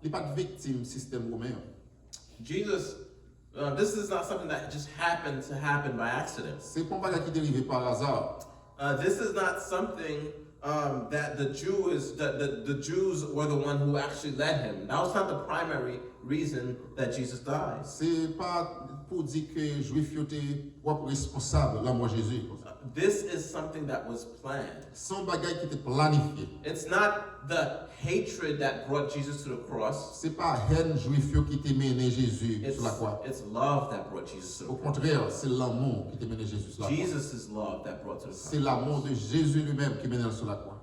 t Li pa t viktim sistèm women an. Jesus, uh, this is not something that just happened to happen by accident. Se pa yon bagay ki te rive pa aza. Uh, this is not something um, that the Jews, that the, the Jews were the one who actually led him. That was not the primary reason that Jesus died. Se pa pou di ke Jwif yo te pwòp responsab lanmò Jezi. Uh, This is something that was planned. Se yon bagay ki te planifye. It's not the hatred that brought Jesus to the cross. Se pa hèn Jwif yo ki te mennen Jezi sou lakwa. It's love that brought Jesus to the Au cross. Contraire, se lanmou ki te mennen Jezi sou lakwa. Jesus' love that brought to the C'est cross. L'amour de Jésus lui-même qui mennen l sou lakwa.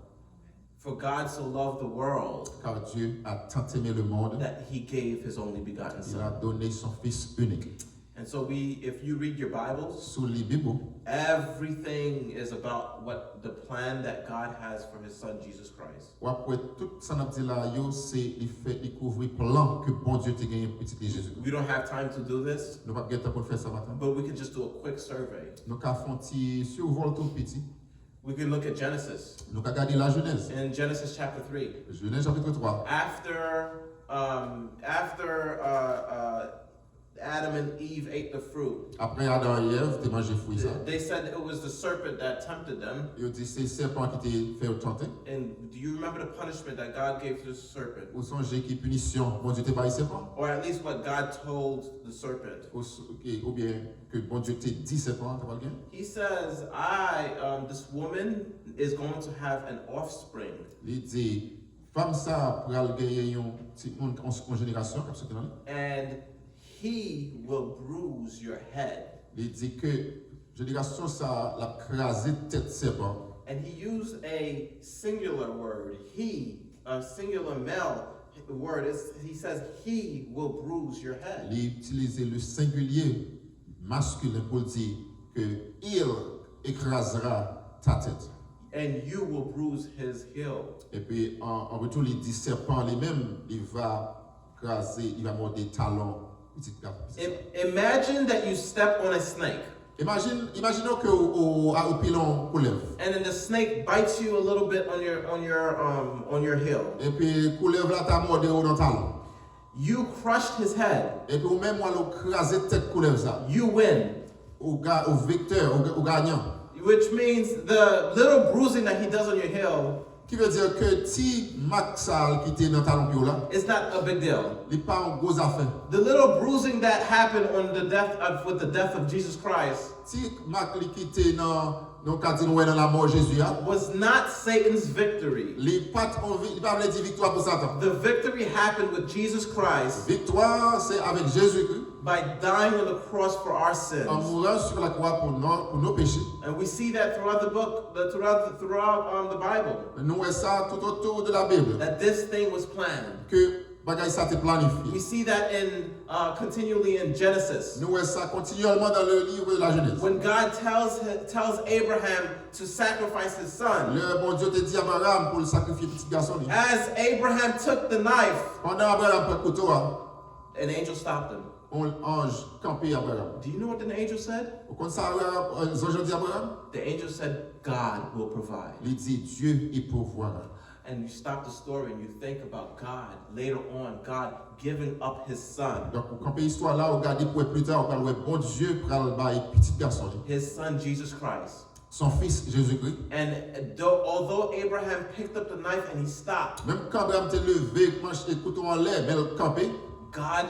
For God so loved the world Car Dieu a tant aimé le monde that he gave his only begotten qu'il a Son. Donné son Fils unique. And so we, if you read your Bibles, Si w li Bib ou, everything is about what the plan that God has for his Son Jesus Christ. W ap wè tout sa n ap di la yo, se li fè li kouvri plan ke Bondye te genyen pou pitit li Jezi. We don't have time to do this, Nou p ap gen tan pou n fè sa maten. But we can just do a quick survey. Nou ka fè yon ti sivòl tou piti. We can look at Genesis. Nou ka gade Lajenèz. In Genesis chapter three. Jenèz chapit twa. After, um, after uh, uh, Adam and Eve ate the fruit, Apre Adan e Èv te manje fwi sa, they said it was the serpent that tempted them. Yo di se sèpan ki te fè yo tante. And do you remember the punishment that God gave to the serpent? Ou sonje ki pinisyon Bondye te bay sèpan? Or at least what God told the serpent. Ou s- ok, oubyen ke Bondye te di sèpan an te pral gen? He says, I, um, this woman is going to have an offspring, Li di, fanm sa a pral genyen yon timoun, yon, yon jenerasyon k ap soti nan li. And he will bruise your head. Li di ke jenerasyon sa a, l ap kraze tèt sèpan. And he used a singular word, he, a singular male word. It's, he says, he will bruise your head. Li itilize le singulier masculin pou l di ke il écrasera ta tête. And you will bruise his heel. Epi an, an retou, li di sèpan li menm, li va kraze, li va mòde talon pitit gason. Im- imagine that you step on a snake, Imajine, imajine ke ou, ou, ou pile yon koulèv. And then the snake bites you a little bit on your on your um on your heel. Epi koulèv la ta mòde ou nan talon. You crushed his head. Epi ou menm w al ou kraze tèt koulèv sa. You win. Ou ga, ou viktè, ou, ou ganyan. Which means the little bruising that he does on your heel Ki vle di ke ti mak sa a ki te nan talon pye w la, is not a big deal. Li pa yon gwo zafè. The little bruising that happened on the death of with the death of Jesus Christ Ti mak li ki te nan, nou ka di nou wè nan lamò Jezi a, was not Satan's victory. Li pa t anvi, li pa vle di viktwa pou Satan. The victory happened with Jesus Christ Viktwa se avèk Jezi Kri by dying on the cross for our an sins. Mouran sou lakwa pou nou, pou nou peche. And we see that throughout the book, the, throughout the, throughout um, the Bible, Nou wè sa tout otou de la Bib. That this thing was planned. Ke bagay sa te planifye. We see that in uh, continually in Genesis. Nou wè sa kontinyèlman nan le livre de la Genèse. When God tells tells Abraham to sacrifice his son, Lè Bondye te di Abraham pou l sakrifye pitit gason li. As Abraham took the knife, Pandan Abraham pran kouto a, an angel stopped him. Yon anj kanpe Abraham. Do you know what the angel said? Ou konn sa Abraham, zanj lan di Abraham? The angel said, God will provide. Li di, Dieu y pourvoira. And you stop the story and you think about God later on, God giving up his son. Donk, ou kanpe istwa la, ou gade pou wè pli ta, ou pral wè Bondye pral bay pitit gason li. His son, Jesus Christ. Son fils Jésus-Christ. And though, although Abraham picked up the knife and he stopped, Menm kan Abraham te leve manch e kouto anlè, men l kanpe, God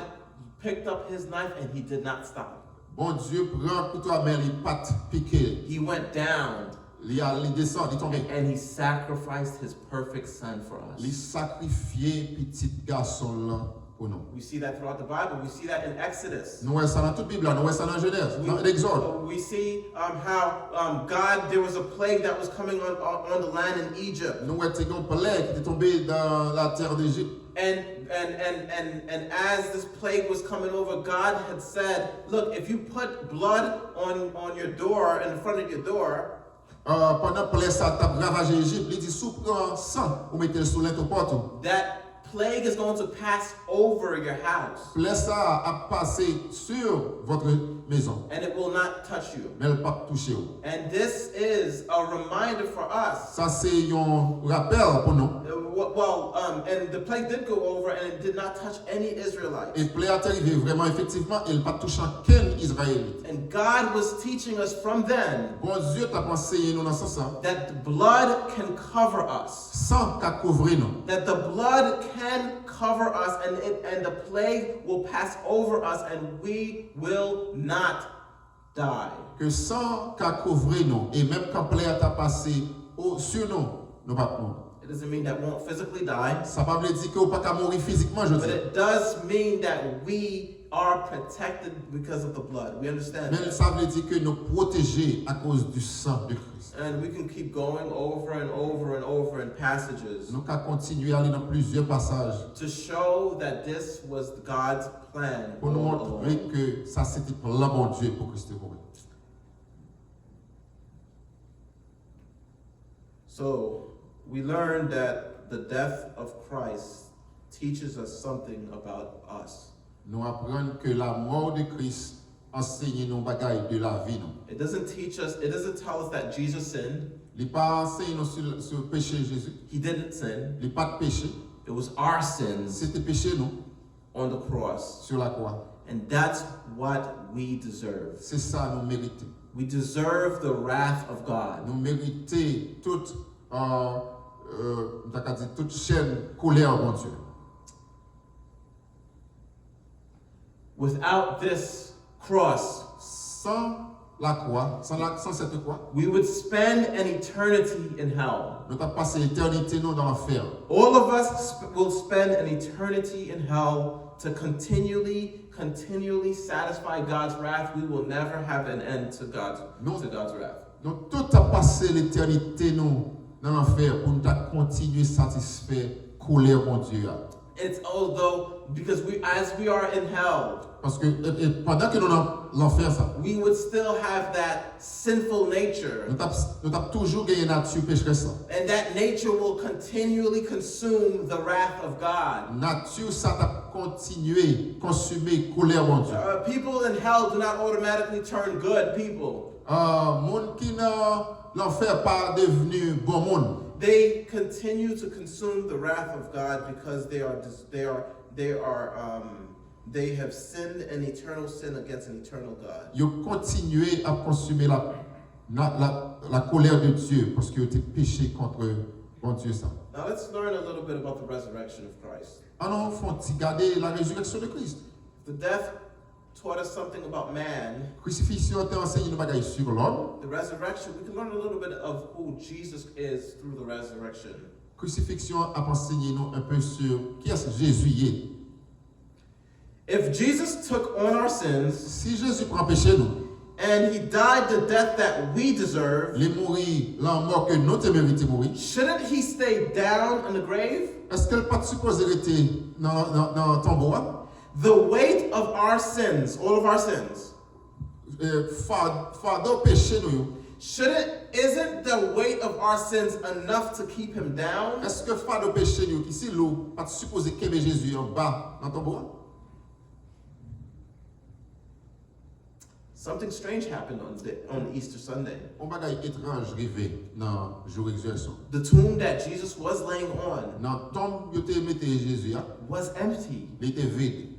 picked up his knife and he did not stop. Bondye pran kouto a, men li pa t pike. He went down Li al, li desann, li tonbe. And he sacrificed his perfect son for us. Li sakrifye pitit gason l lan pou nou. We see that throughout the Bible. We see that in Exodus. Nou wè sa nan tout Bib la, nou wè sa nan Jenèz, nan Egzòd. We see um, how um, God, there was a plague that was coming on, on, on the land in Egypt. Nou wè te gen yon plèg ki te tonbe nan latè d'Égypte. And, and, and, and, and as this plague was coming over, God had said, look, if you put blood on, on your door, in front of your door, Uh, pandan plè sa t ap ravaje Ejip, li di, si w pran san, ou mete l sou lento pòt ou, that plague is going to pass over your house, Plè sa a ap pase sur votre maison, and it will not touch you. Men l p ap touche w. And this is a reminder for us. Sa se yon rapèl pou nou. Uh, w- Well, um, and the plague did go over, and it did not touch any Israelite. E plè a te rive vrèman efektivman e l pa t touche ankenn Izrayelit. And God was teaching us from then Bondye t ap anseye nou nan sans sa. that the blood can cover us, San ka kouvri nou. that the blood can cover us, and, it, and the plague will pass over us, and we will not die. Ke san ka kouvri nou e menm kan plè a ta pase o, sou nou, nou p ap mouri. It doesn't mean that we won't physically die, Sa pa vle di ke w pa ka mouri fizikman, jodi but a. It does mean that we are protected because of the blood. We understand Men that. Sa vle di ke nou pwoteje akoz du sang de Christ. And we can keep going over and over and over in passages Nou ka kontinye ale nan plizyè pasaj to show that this was God's plan pou nou all montre along. Ke sa se te plan Bondye pou Kris te mouri. So we learn that the death of Christ teaches us something about us. Nou aprann ke lamò de Kris anseye nou bagay de lavi nou. It doesn't teach us, it doesn't tell us that Jesus sinned. Li pa anseye nou sou, sou peche Jezi. He didn't sin. Li pa t peche. It was our sins Se te peche nou on the cross. Sou lakwa. And that's what we deserve. Se sa nou merite. We deserve the wrath of God. Nou merite tout, euh, euh, m ta ka di tout chèn kolè Bondye. Without this cross, San lakwa, san, la, san cette croix, we would spend an eternity in hell. Nou t ap pase etènite nou nan lanfè. All of us sp- will spend an eternity in hell to continually, continually satisfy God's wrath. We will never have an end to God's, No. to God's wrath. Nou tout ap pase letènite nou nan lanfè pou nou ta kontinye satisfè kolè Bondye a. It's although, because we, as we are in hell, Paske e, e, pandan ke nou nan lanfè sa, we would still have that sinful nature. Nou t ap, nou t ap toujou genyen nati pecherès la. And that nature will continually consume the wrath of God. Nati sa t ap kontinye konsime kolè Bondye. Uh, people in hell do not automatically turn good people. Ah, moun ki nan lanfè pa devni bon moun. They continue to consume the wrath of God because they are dis- they are they are um, they have sinned an eternal sin against an eternal God. Yo kontinye ap konsime la, la, la, la colère de Dieu paske yo te peche kont Bondye sa. Now let's learn a little bit about the resurrection of Christ. An nou fè yon ti gade la résurrection de Christ. The death taught us something about man. Krisifiksyon te anseye nou bagay sou lòm. The resurrection, we can learn a little bit of who Jesus is through the resurrection. Krisifiksyon ap anseye nou un peu sur kiyès Jezi ye. If Jesus took on our sins Si Jezi pran peche nou, and he died the death that we deserve, li mouri lanmò ke nou te merite mouri, shouldn't he stay down in the grave? Èske l pa t sipoze rete nan, nan, nan tonbo a? The weight of our sins, all of our sins, Eh, fa- fado peche nou yo. shouldn't isn't the weight of our sins enough to keep him down? Èske fado peche nou yo ki si lou pa t sipoze kenbe Jezi anba nan tonbo a? Something strange happened on the, on Easter Sunday. Yon bagay etranj rive nan jou rezireksyon. The tomb that Jesus was laying on Nan tonm yo te mete Jezi a, was empty. Li te vid.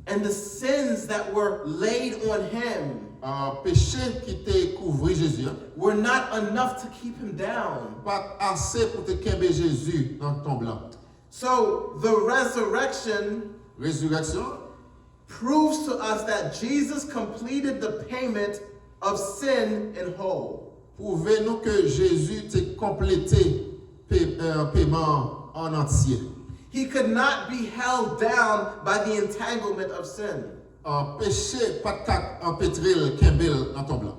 And the sins that were laid on him Ah, peche ki te kouvri Jezi a were not enough to keep him down. Pa t ase pou te kenbe Jezi nan tonm lan. So the resurrection Rezireksyon proves to us that Jesus completed the payment of sin in whole. Pwouve nou ke Jezi te konplete pe, eh, peman an antye. He could not be held down by the entanglement of sin. Ah, peche pa t ka anpetre l, kenbe l nan tonm lan.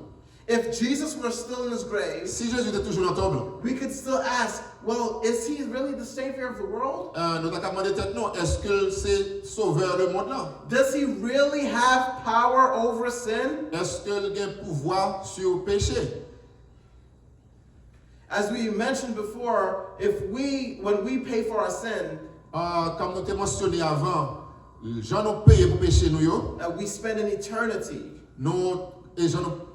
If Jesus were still in his grave, Si Jezi te toujou nan tonm lan, we could still ask, well, is he really the Savior of the world? eh, nou ta ka mande tèt nou, èske l se sovè lemonn lan? Does he really have power over sin? Èske l gen pouvwa sou peche? As we mentioned before, if we, when we pay for our sin, Ah, kòm nou te mansyone avan, jan nou peye pou peche nou yo, uh, we spend an eternity. Nou, e jan nou,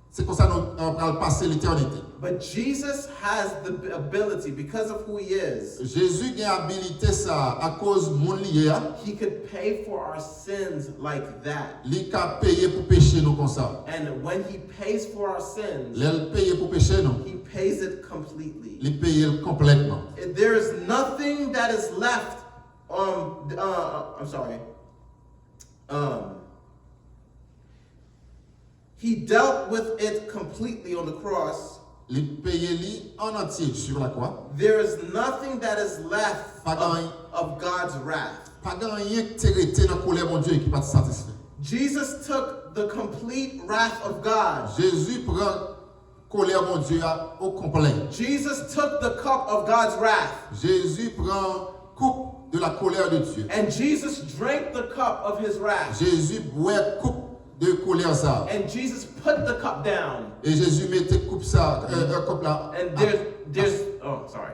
se konsa nou, uh, pral pase letènite. But Jesus has the ability, because of who he is, Jezi gen abilite sa a, akoz moun li ye a. He could pay for our sins like that. Li ka peye pou peche nou konsa. And when he pays for our sins, lè l peye pou peche nou, he pays it completely. Li peye l konplètman. There is nothing that is left. Um, uh, I'm sorry. Um, he dealt with it completely on the cross. Li peye li an antye sou lakwa. There is nothing that is left of, of God's wrath. Pa gen anyen ki te rete nan kolè Bondye ki pa t satisfè. Jesus took the complete wrath of God. Jezi pran kolè Bondye a o konplè. Jesus took the cup of God's wrath. Jezi pran koup de la colère de Dieu. And Jesus drank the cup of his wrath. Jezi bwè koup de kolè sa. And Jesus put the cup down. E Jezi mete koup sa, euh, euh, kòp la. And there's, there's, oh, sorry.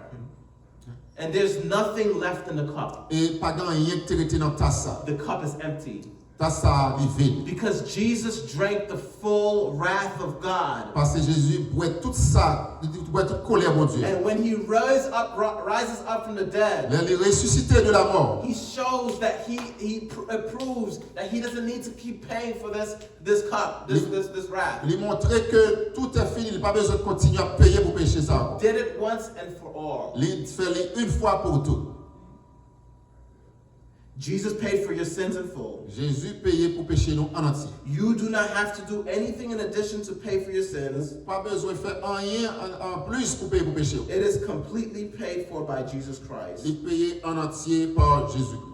And there's nothing left in the cup. E pa gen anyen ki te rete nan tas sa. The cup is empty. Tas sa li vid. Because Jesus drank the full wrath of God. Paske Jezi bwè tout sa, li bwè tout kolè Bondye. And when he rose up, ri- rises up from the dead, lè li resisite de la mò, he shows that he he pr- uh, proves that he doesn't need to keep paying for this this cup, this this this wrath. Li montre ke tout est fini, li pa bezwen kontinye ap peye pou peche sa ankò. Did it once and for all. Li fè li yon fwa pou tout. Jesus paid for your sins in full. Jezi peye pou peche nou an antye. You do not have to do anything in addition to pay for your sins. Ou pa bezwen fè anyen an, an plis pou peye pou peche w. It is completely paid for by Jesus Christ. Li peye an antye pa Jezikri.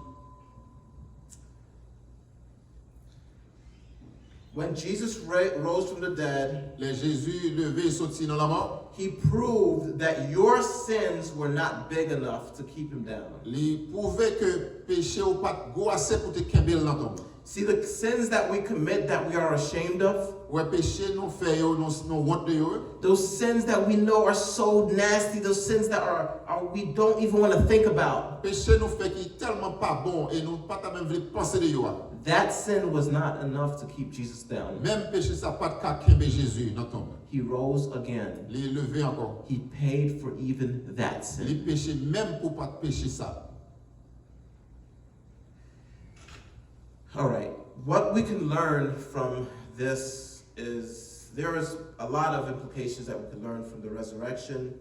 When Jesus ra- rose from the dead, lè Jezi leve soti nan lanmò, he proved that your sins were not big enough to keep him down. Li pwouve ke peche w pa t gwo ase pou te kenbe l nan tonm. See, the sins that we commit that we are ashamed of, wè peche nou fè yo, nou, nou wont de yo. Those sins that we know are so nasty, those sins that are, are we don't even want to think about. Peche nou fè ki tèlman pa bon e nou pa ta menm vle panse de yo a. That sin was not enough to keep Jesus down. Menm peche sa pa t ka kenbe Jezi nan tonm. He rose again. Li leve ankò. He paid for even that sin. Li peche menm pou pa t peche sa. All right. What we can learn from this is there is a lot of implications that we can learn from the resurrection.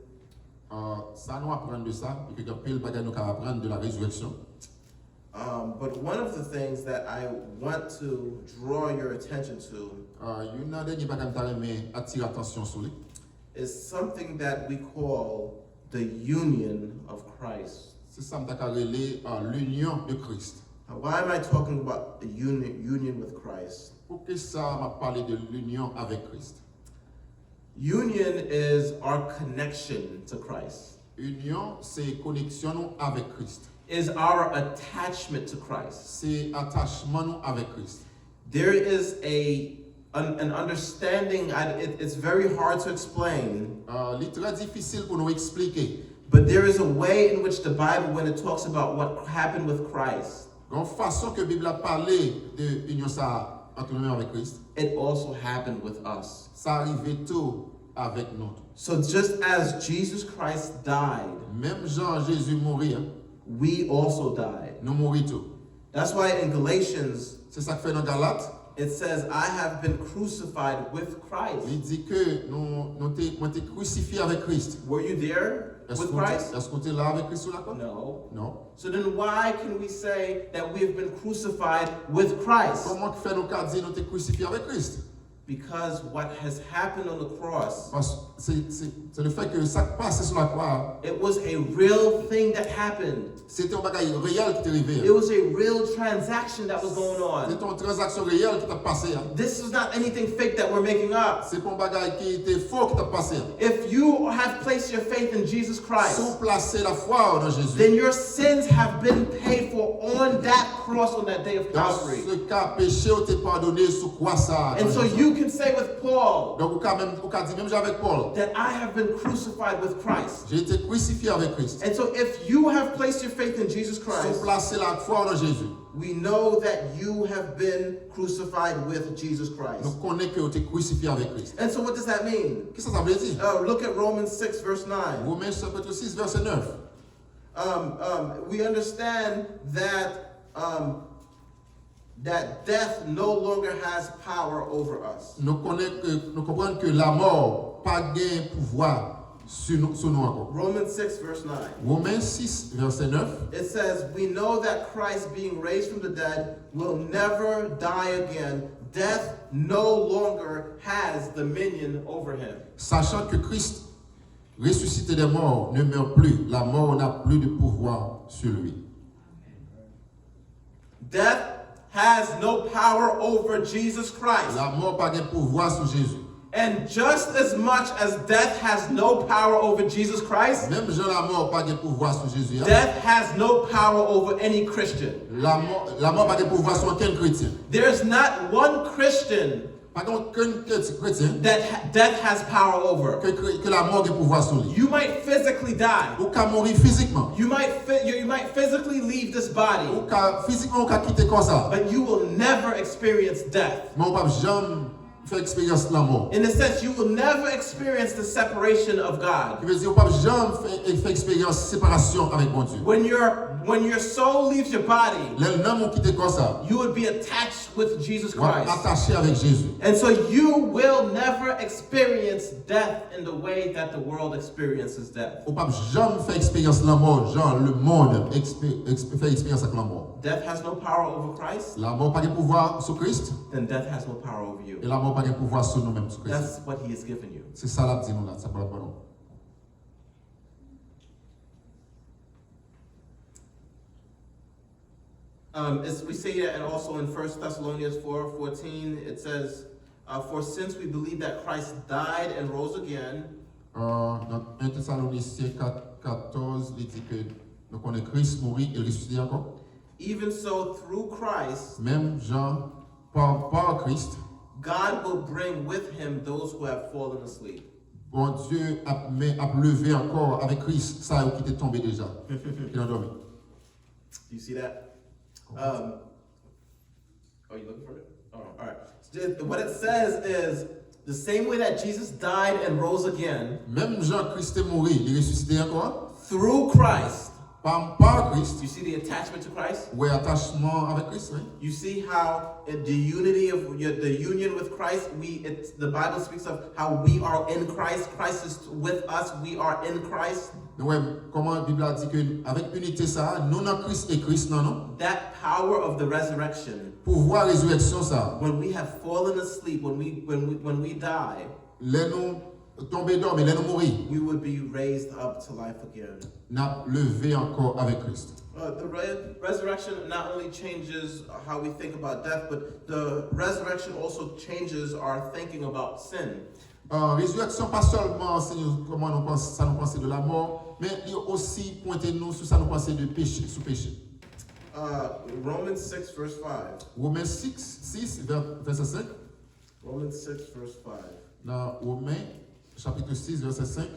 Ah, sa nou aprann de sa, e ke gen anpil bagay nou ka aprann de la résurrection. Um, but one of the things that I want to draw your attention to, ah, youn nan dènye bagay m ta renmen atire atansyon sou li, is something that we call the union of Christ. Se sa m ta ka rele, ah, l'union de Christ. Now, why am I talking about the union, union with Christ? Poukisa m ap pale de linyon avèk Kris? Union is our connection to Christ. Inyon se koneksyon nou avèk Kris. Is our attachment to Christ. Se atachman nou avèk Kris. There is a an, an understanding. I, it, it's very hard to explain. Ah, li trè difisil pou nou eksplike. But there is a way in which the Bible, when it talks about what happened with Christ, gen yon fason ke Bib la pale de inyon sa ant nou menm avèk Kris, it also happened with us. Sa rive tou avèk nou tou. So just as Jesus Christ died, menm jan Jezi mouri a, we also died. Nou mouri tou. That's why in Galatians, se sa k fè nan Galat, it says, "I have been crucified with Christ." Li di ke nou, nou te, mwen te krisifye avèk Kris. Were you there with Christ? Èske w te la avèk Kris sou lakwa? No. Non. So then why can we say that we have been crucified with Christ? Kòman k fè nou ka di nou te krisifye avèk Kris? Because what has happened on the cross, pas, se, se, se le fè ke sa k pase sou lakwa a, it was a real thing that happened. Se te yon bagay reyèl ki te rive a. It was a real transaction that was going on. Se te yon tranzaksyon reyèl ki t ap pase a. This is not anything fake that we're making up. Se pa yon bagay ki te fo ki t ap pase a. If you have placed your faith in Jesus Christ, si w plase lafwa w nan Jezi, then your sins have been paid for on that cross on that day of Calvary. Dans ce cas, peche w te padone sou kwa sa a nan Jezi. And so you You can say with Paul Donk, ou ka, menm, ou ka di menm jan avèk Pòl, that I have been crucified with Christ. J'ai été crucifié avec Christ. And so if you have placed your faith in Jesus Si w Christ, plase lafwa w nan Jezi, we know that you have been crucified with Jesus Christ. Nou konnen ke w te krisifiye avèk Kris. And so what does that mean? Kisa sa vle di? Uh, look at Romans six, verse nine. Women chapitre six, verset neuf. Um, um, we understand that um, that death no longer has power over us. Nou konnen ke, nou konprann ke lamò pa gen pouvwa sou nou, sou nou ankò. Romans six, verse nine. Women six, verset neuf. It says, "We know that Christ, being raised from the dead, will never die again. Death no longer has dominion over him." Sachant que Christ, ressuscité des morts, ne meurt plus, la mort n'a plus de pouvoir sur lui. Death has no power over Jesus Christ. Lamò pa gen pouvwa sou Jezi. And just as much as death has no power over Jesus Christ, Menm jan lamò pa gen pouvwa sou Jezi a, death has no power over any Christian. Lamò, lamò pa gen pouvwa sou okenn kretyen. There's not one Christian Pa gen okenn kret- kretyen that ha- death has power over. ke, kre- ke lamò gen pouvwa sou li. You might physically die. Ou ka mouri fizikman. You might fi- you, you might physically leave this body, Ou ka, fizikman, ou ka kite kò sa. But you will never experience death. Men ou p ap janm fè eksperyans lanmò. In a sense, you will never experience the separation of God. Ki vle di, ou p ap janm fè, fè eksperyans separasyon avèk Bondye. When your when your soul leaves your body, Lè nanm ou kite kò sa, you would be attached with Jesus w ap Christ. Atache avèk Jezi. And so you will never experience death in the way that the world experiences death. Ou p ap janm fè eksperyans lanmò jan lemonn ekspe- ekspe- fè eksperyans ak lanmò. Death has no power over Christ, Lanmò pa gen pouvwa sou Kris, then death has no power over you. E lanmò pa gen pouvwa sou nou menm, sou Kris. That's what he has given you. Se sa l ap di nou la, sa l ap ban nou. Um, it's, we see that, and also in First Thessalonians four fourteen, it says, uh, "For since we believe that Christ died and rose again, Euh, nan un Tesalonisyen kat katòz, li di ke nou konnen Kris mouri e l resisite ankò. Even so, through Christ, Menm jan, pa, pa Kris, God will bring with him those who have fallen asleep." Bondye ap, men, ap leve ankò avèk Kris sa yo ki te tonbe deja, ki nan dòmi. Do you see that? Um, are you looking for it? Oh, all right. Just- What it says is the same way that Jesus died and rose again Menm jan Kris te mouri, li resisite ankò. Through Christ. Pa, pa Kris, You see the attachment to Christ? Ou wè atachman avèk Kris, wi. You see how in the unity of your, the union with Christ, we it's, the Bible speaks of how we are in Christ. Christ is with us. We are in Christ. Nou wè kòman Bib la di ke avèk inite sa a, nou nan Kris e Kris nan nou. That power of the resurrection. Pouvwa rezirèksyon sa a, When we have fallen asleep, when we when we when we die, lè nou tonbe dòmi, lè nou mouri, we would be raised up to life again. N ap leve ankò avèk Kris. Uh, the re- resurrection not only changes how we think about death, but the resurrection also changes our thinking about sin. Uh, rezirèksyon pa sèlman se kòman nou panse, sa nou panse de lamò, men li osi pwente nou sou sa nou panse de peche, sou peche. Uh, Romans six, verse five. Women six, six, vè- vèsè senk. Romans six, verse five. Nan Women, chapitre six, vèsè senk.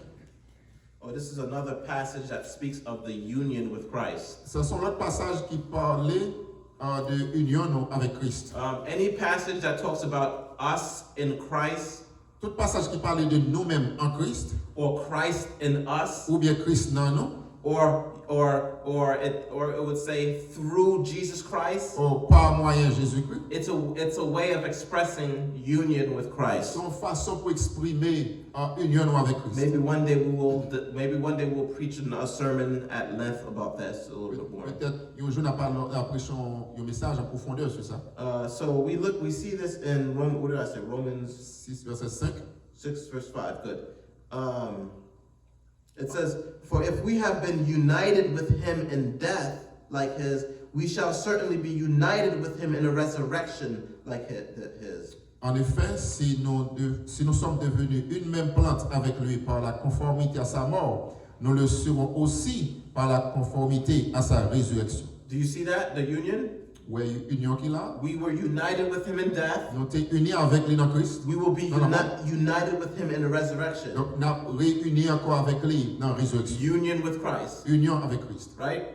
Oh, this is another passage that speaks of the union with Christ. Sa se yon lòt pasaj ki pale uh, de inyon nou avèk Kris. Um, any passage that talks about us in Christ Tout pasaj ki pale de nou menm an Kris, or Christ in us, oubyen Kris nan nou, or or or it or it would say through Jesus Christ. o pa mwayen Jezikri, It's a it's a way of expressing union with Christ. Se yon fason pou eksprime uh, inyon nou avèk Kris. Maybe one day we will maybe one day we'll preach a sermon at length about that a little bit more. Petèt yon jou n ap al- ap preche yon, yon mesaj an pwofondè sou sa. Uh, so we look, we see this in Rom. What did I say? Romans Six vèsè senk. six, verse five. Good. Um, it says, "For if we have been united with him in death like his, we shall certainly be united with him in a resurrection like hi- th- his." En effet, si nous, de- si nous sommes devenus une même plante avec lui par la conformité à sa mort, nous le serons aussi par la conformité à sa résurrection. Do you see that? The union? Ou wè inyon ki la? We were united with him in death. Nou te ini avèk li nan Kris. We will be Nan lanmò. uni- united with him in the resurrection. Donk, n ap reyini ankò avèk li nan rezireksyon. Union with Christ, Inyon avèk Kris. Right?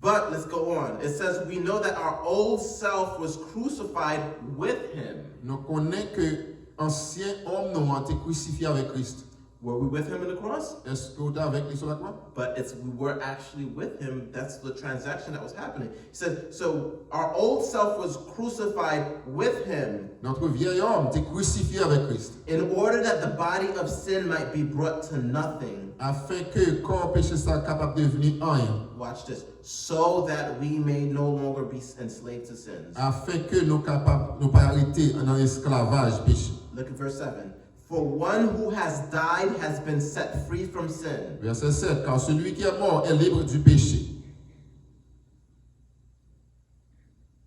But let's go on. It says, "We know that our old self was crucified with him." Nou konnen ke ansyen òm nou an te krisifye avèk Kris. Were we with him in the cross? Èske ou te avèk li sou lakwa? But it's we were actually with him. That's the transaction that was happening. He says, "So our old self was crucified with him." Notre vieil homme te krisifye avèk Kris. In order that the body of sin might be brought to nothing. Afin ke kò peche sa kapab devni anyen. Watch this. So that we may no longer be enslaved to sins. Afin ke nou kapab, nou pa rete nan esklavaj peche. Look at verse seven. "For one who has died has been set free from sin." Verset sept, car celui qui est mort est libre du péché.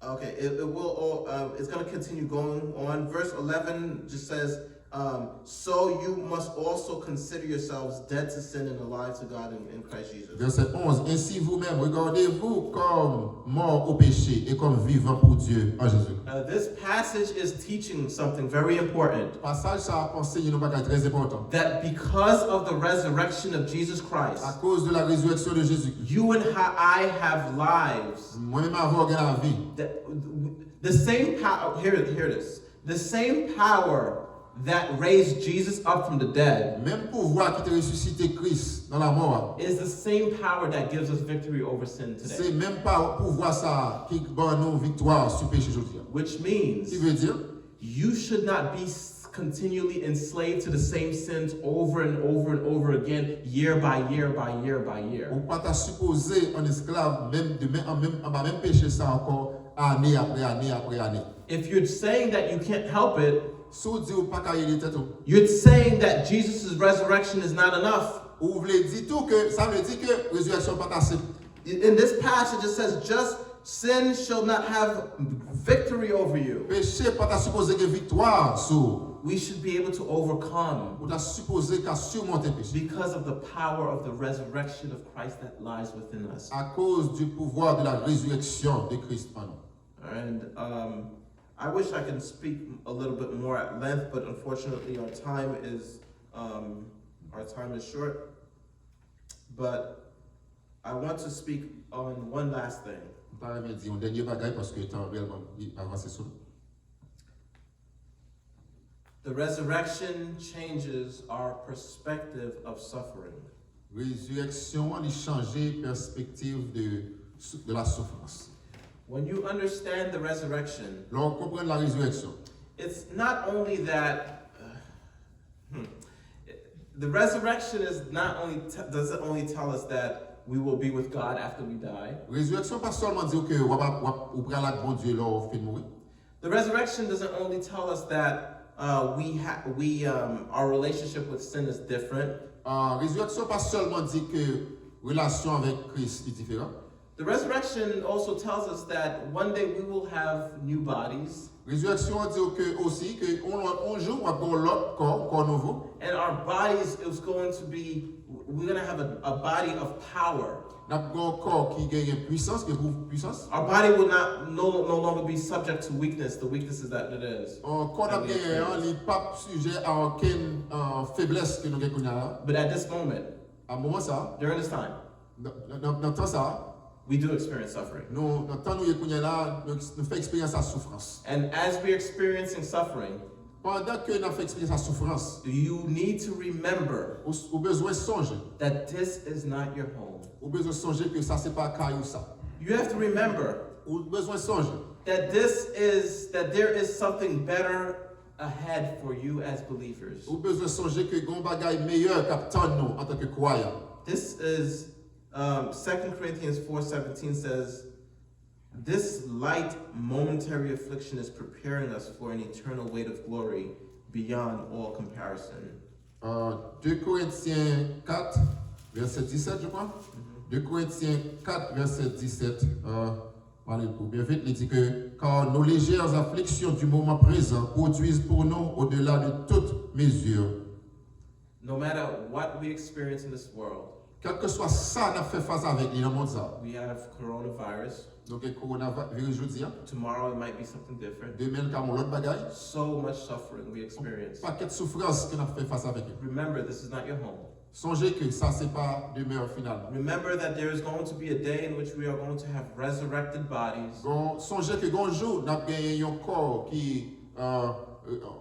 Okay, it, it will. All, uh, it's going to continue going on. Verse eleven just says, um, "So you must also consider yourselves dead to sin and alive to God in, in Christ Jesus." Verset onze, ainsi vous-même, regardez-vous comme mort au péché et comme vivant pour Dieu en Jésus. Uh, this passage is teaching something very important. Pasaj sa a ap anseye nou bagay trè enpòtan. That because of the resurrection of Jesus Christ, Akoz de la résurrection de Jésus, you and I have lives. Mwen menm avè w gen lavi. The, the same power, here, here it is. The same power that raised Jesus up from the dead Menm pouvwa ki te resisite Kris nan lanmò a, is the same power that gives us victory over sin se today. Menm pa pouvwa sa a ki ban nou viktwa sou peche jodi a. Which means Ki vle di, you should not be s- continually enslaved to the same sins over and over and over again, year by year by year by year. Ou pa ta sipoze an esklav menm de men an menm anba menm peche sa ankò, ane apre ane apre ane. If you're saying that you can't help it, Si w di ou pa ka ede tèt ou, you're saying that Jesus' resurrection is not enough. Ou vle di tou ke, sa vle di ke rezirèksyon pa ta senp. In this passage, it says, "Just sin shall not have victory over you." Peche pa ta sipoze gen viktwa sou ou. We should be able to overcome Ou ta sipoze ka simonte peche. Because of the power of the resurrection of Christ that lies within us. Akoz du pouvoir de la résurrection de Christ en nous. And um, I wish I can speak a little bit more at length, but unfortunately, our time is um, our time is short. But I want to speak on one last thing. M ta renmen di yon dènye bagay paske tan reyèlman li avanse sou nou. The resurrection changes our perspective of suffering. Rezirèksyon an li chanje pèspektiv de, sou- de la soufrans. When you understand the resurrection, Lè w konprann la résurrection, it's not only that. Uh, hmm, the resurrection is not only t- doesn't only tell us that we will be with God after we die. Rezirèksyon pa sèlman di w ke w ap, w ap, ou pral ak Bondye lè w fin mouri. The resurrection doesn't only tell us that uh, we ha- we um, our relationship with sin is different. Uh, rezirèksyon pa sèlman di ke relasyon avèk Kris li diferan. The resurrection also tells us that one day we will have new bodies. Rezirèksyon an di w ke osi ke on, on jou w ap gen yon lòt kò, kò nouvo. And our bodies is going to be, we're going to have a, a body of power. N ap gen yon kò ki genyen pwisans, ki gen pou pwisans. Our body will not no, no longer be subject to weakness, the weaknesses that it is. An kò n ap genyen an, li p ap sijè a okenn uh, feblès ke nou gen kounye a la. But at this moment, A moman sa a, during this time, nan, nan, nan, nan tan sa a, we do experience suffering. nou, nan tan nou ye kounye a la, nou, nou fè eksperyans a soufrans. And as we're experiencing suffering, Pandan ke n ap fè eksperyans a soufrans, you need to remember ou, ou bezwen sonje that this is not your home. Ou bezwen sonje ke sa se pa kay ou sa. You have to remember Ou bezwen sonje that this is that there is something better ahead for you as believers. Ou bezwen sonje ke gen yon bagay meyè k ap tann nou antanke kwayan. This is um, Second Corinthians four seventeen says, "This light momentary affliction is preparing us for an eternal weight of glory beyond all comparison." Uh, de Korentyen kat, vèsè disèt, je crois. De Korentyen kat, vèsè disèt, uh, m a li l pou byen vit, li di ke, car nos légères afflictions du moment présent produisent pour nous au-delà de toute mesure. No matter what we experience in this world, Kèlkeswa sa n ap fè fas avèk li nan mond sa, We have coronavirus. Nou gen kowonaviris jodi a. Tomorrow it might be something different. Demen l ka yon lòt bagay. So much suffering we experience. Pakèt soufrans ke n ap fè fas avèk yo. Remember, this is not your home. Sonje ke sa se pa demè final la. Remember that there is going to be a day in which we are going to have resurrected bodies. Gon, sonje ke gon jou n ap genyen yon kò ki, euh,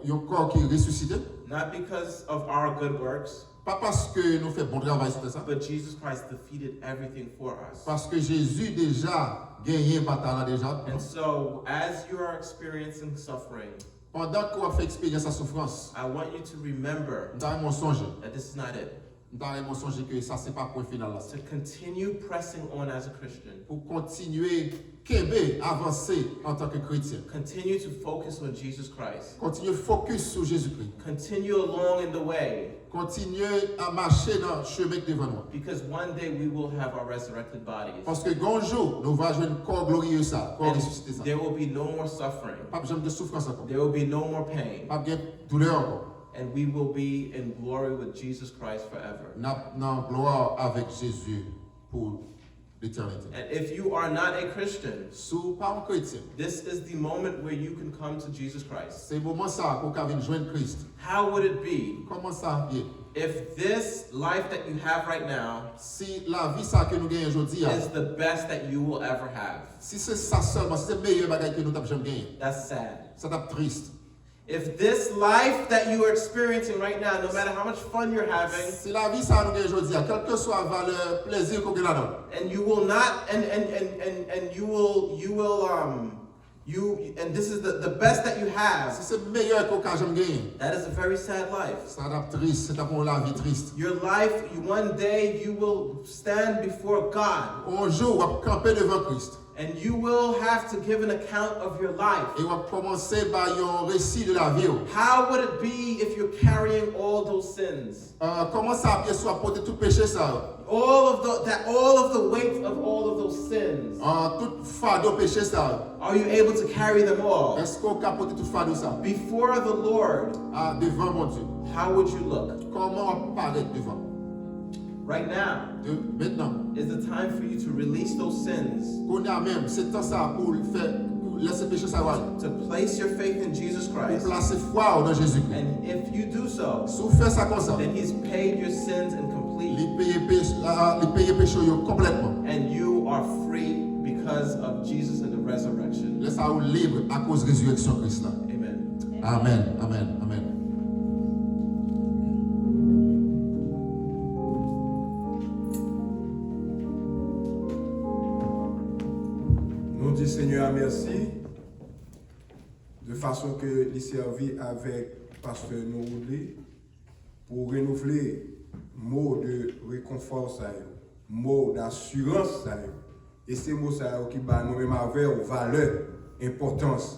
yon kò ki resisite. Not because of our good works, Pa paske nou fè bon travay sou tè sa. but Jesus Christ defeated everything for us. Paske Jezi deja genyen batay la deja. And so, as you are experiencing suffering, Pandan ke w ap fè eksperyans a soufrans, I want you to remember m ta renmen w sonje. that this is not it. M ta renmen w sonje ke sa se pa pwen final la. To continue pressing on as a Christian, Pou kontinye kenbe, avanse antanke kretyen. Continue to focus on Jesus Christ. Kontinye fokis sou Jezikri. Continue along in the way, Kontinye a mache nan chemen k devan nou an. Because one day we will have our resurrected bodies. Paske gen yon jou, nou va jwenn kò gloriye sa, kò resisite sa. There will be no more suffering. P ap janm gen soufrans ankò. There will be no more pain. P ap gen doulè ankò. And we will be in glory with Jesus Christ forever. N ap nan glwa avèk Jezi pou letènite. And if you are not a Christian, Si w pa yon kretyen, this is the moment where you can come to Jesus Christ. Se moman sa a pou w ka vin jwenn Kris. How would it be Kòman sa ap ye? If this life that you have right now Si lavi sa a ke nou genyen jodi a, is the best that you will ever have? Si se sa sèlman, si se meyè bagay ke nou t ap janm genyen, That's sad. Sa t ap tris. If this life that you are experiencing right now, no matter how much fun you're having, Si lavi sa a nou genyen jodi a, kèlkeswa valè plezi ke w gen ladan l, and you will not, and and and and and you will, you will, um, you, and this is the the best that you have. Si se meyè ke w ka janm genyen, That is a very sad life. Sa t ap tris, se t ap yon lavi tris. Your life, you, one day you will stand before God, Yon jou, w ap kanpe devan Kris. And you will have to give an account of your life. E w ap kòmanse bay yon resi de lavi w. How would it be if you're carrying all those sins? Ah, kòman sa ap ye si w ap pote tout peche sa yo? All of the, that, all of the weight of all of those sins. Ah, tout fado peche sa yo. Are you able to carry them all? Èske w ka pote tout fado sa yo? Before the Lord, Ah, devan Bondye. How would you look? Kòman w ap parèt devan? Right now De mentnan. Is the time for you to release those sins, Kounye a menm, se tan sa a pou w fè, pou w lèse peche sa yo ale. To place your faith in Jesus Pou w Christ. Plase fwa w nan Jezikri. And if you do so, Si w fè sa konsa, then He's paid your sins in complete. Li peye peche, ah, li peye peche w yo konplètman. And you are free because of Jesus and the resurrection. Lè sa a ou lib akoz rezirèksyon Kris la. Amen. Amèn, amèn, amèn. Nou di Senyè a mèsi de fason ke li sèvi avèk pastè nou Woodly pou renouvle mo de rekonfò sa yo, mo d'asirans sa yo. E se mo sa yo ki ba nou menm avè w valè, enpòtans,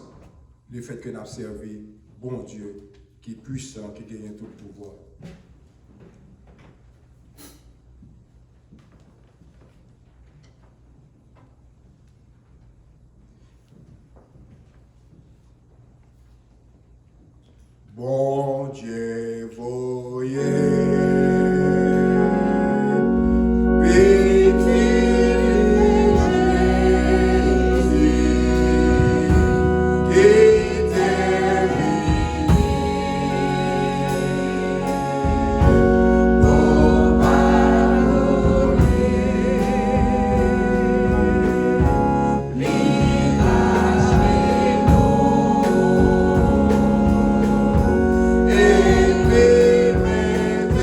lefètke n ap sèvi Bondye ki pwisan, ki genyen tout pouvwa. Bondye voye Pitit li Jezi ki te vini pou padone. Li rachte nou e pèmèt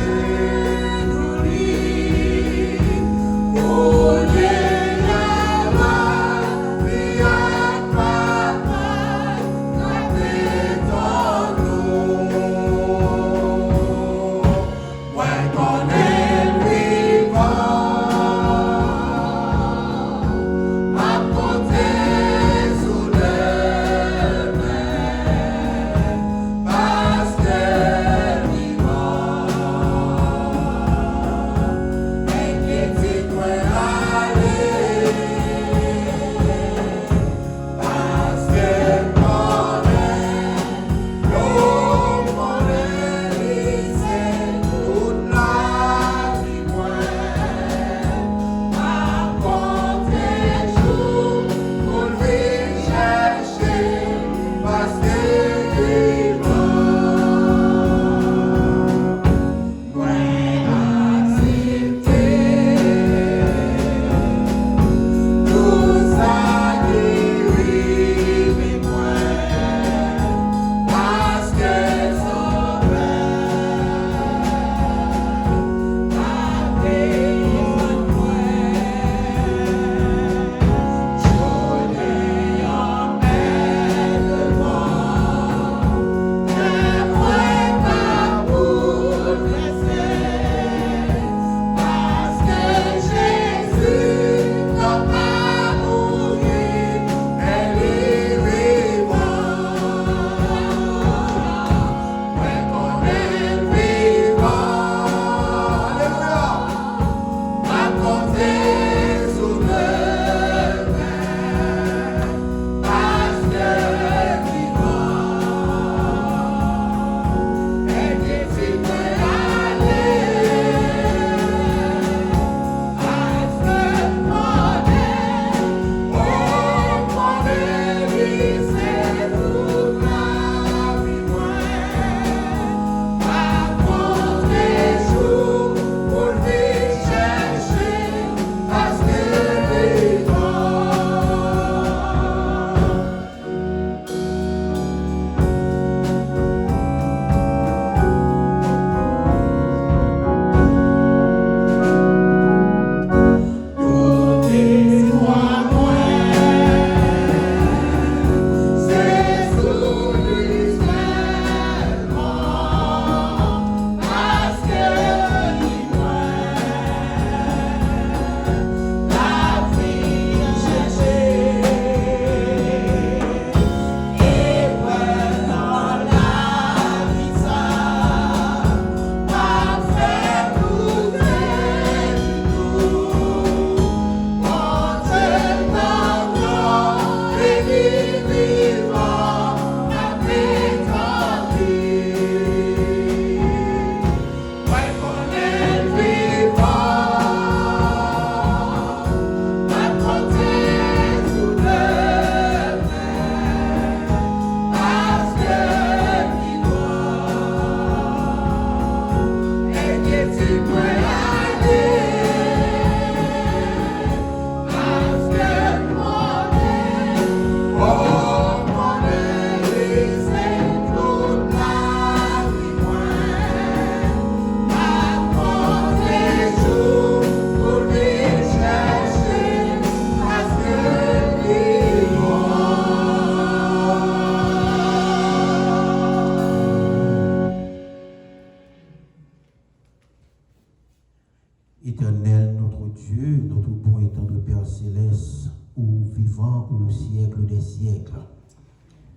Notre bon et tendre Père céleste, ou vivant au siècle des siècles.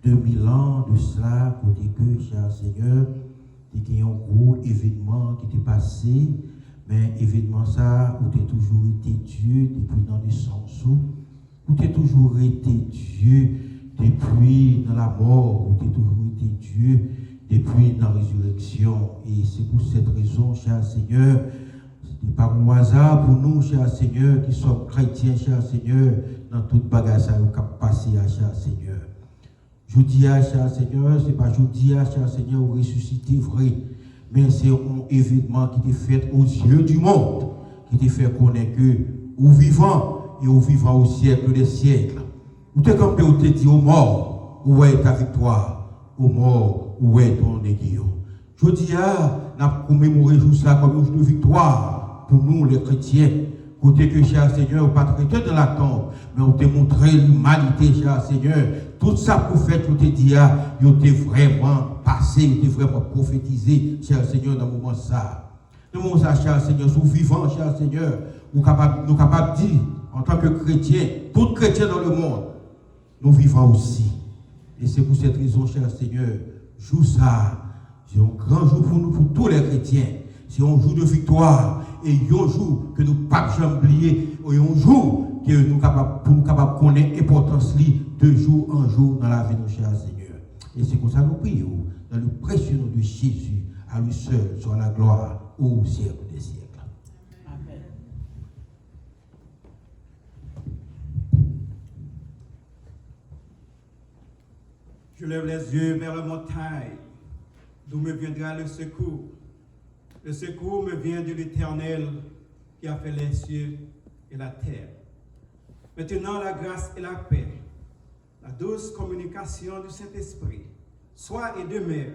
Deux mille ans de cela, kote ke, chè Senyè, te gen yon gwo evènman ki te pase, men evènman sa, ou te toujou rete Dye depi nan nesans ou. Ou te toujou rete Dye depi nan lamò, ou te toujou rete Dye depi nan rezirèksyon. E se pou sèt rezon, chè Senyè, se pa yon aza pou nou, chè Senyè, ki sòm kretyen, chè Senyè, nan tout bagay sa yo k ap pase a, chè Senyè. Jodi a, chè Senyè, se pa jodi a, chè Senyè, ou resisite vre, men se yon evènman ki te fèt aux yeux du monde, ki te fè konnen ke ou vivan e ou vivan au siècle des siècles. Ou te kanpe, ou te di, aux morts, où est ta victoire? Aux morts, où est ton aiguillon? Jodi a, n ap komemore jou sa kòm yon jou de viktwa pou nou, lè kretyen. Kote ke, chè Senyè, ou pa t rete nan latonb, men ou te montre limanite, chè Senyè. Tout sa pwofèt yo te di a, yo te vrèman pase, yo te vrèman pwofetize, chè Senyè, nan moman sa. Nan moman sa, chè Senyè, si w vivan, chè Senyè, ou kapab, nou kapab di, antanke kretyen, tout kretyen dans le monde, nou vivan osi. E se pou sèt rezon, chè Senyè, jou sa a, se yon gran jou pou nou, pou tou lè kretyen. Se yon jou de viktwa e yon jou ke nou p ap janm bliye, e yon jou ke nou kapab, pou nou kapab konnen enpòtans li de jou an jou nan lavi nou, chè Senyè. E se konsa nou priye w, dans le précieux nom de Jésus, à lui seul soit la gloire au siècle des siècles. Amen. Je lève les yeux vers les montagnes, d'où me viendra le secours. Le secours me vient de l'Éternel qui a fait les cieux et la terre. Maintenant, la grâce et la paix, la douce communication du Saint-Esprit, soit et demeure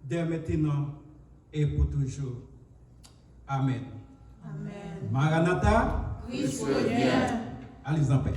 dès maintenant et pour toujours. Amen. Amen. Maranatha, Christ revient. Allez en paix.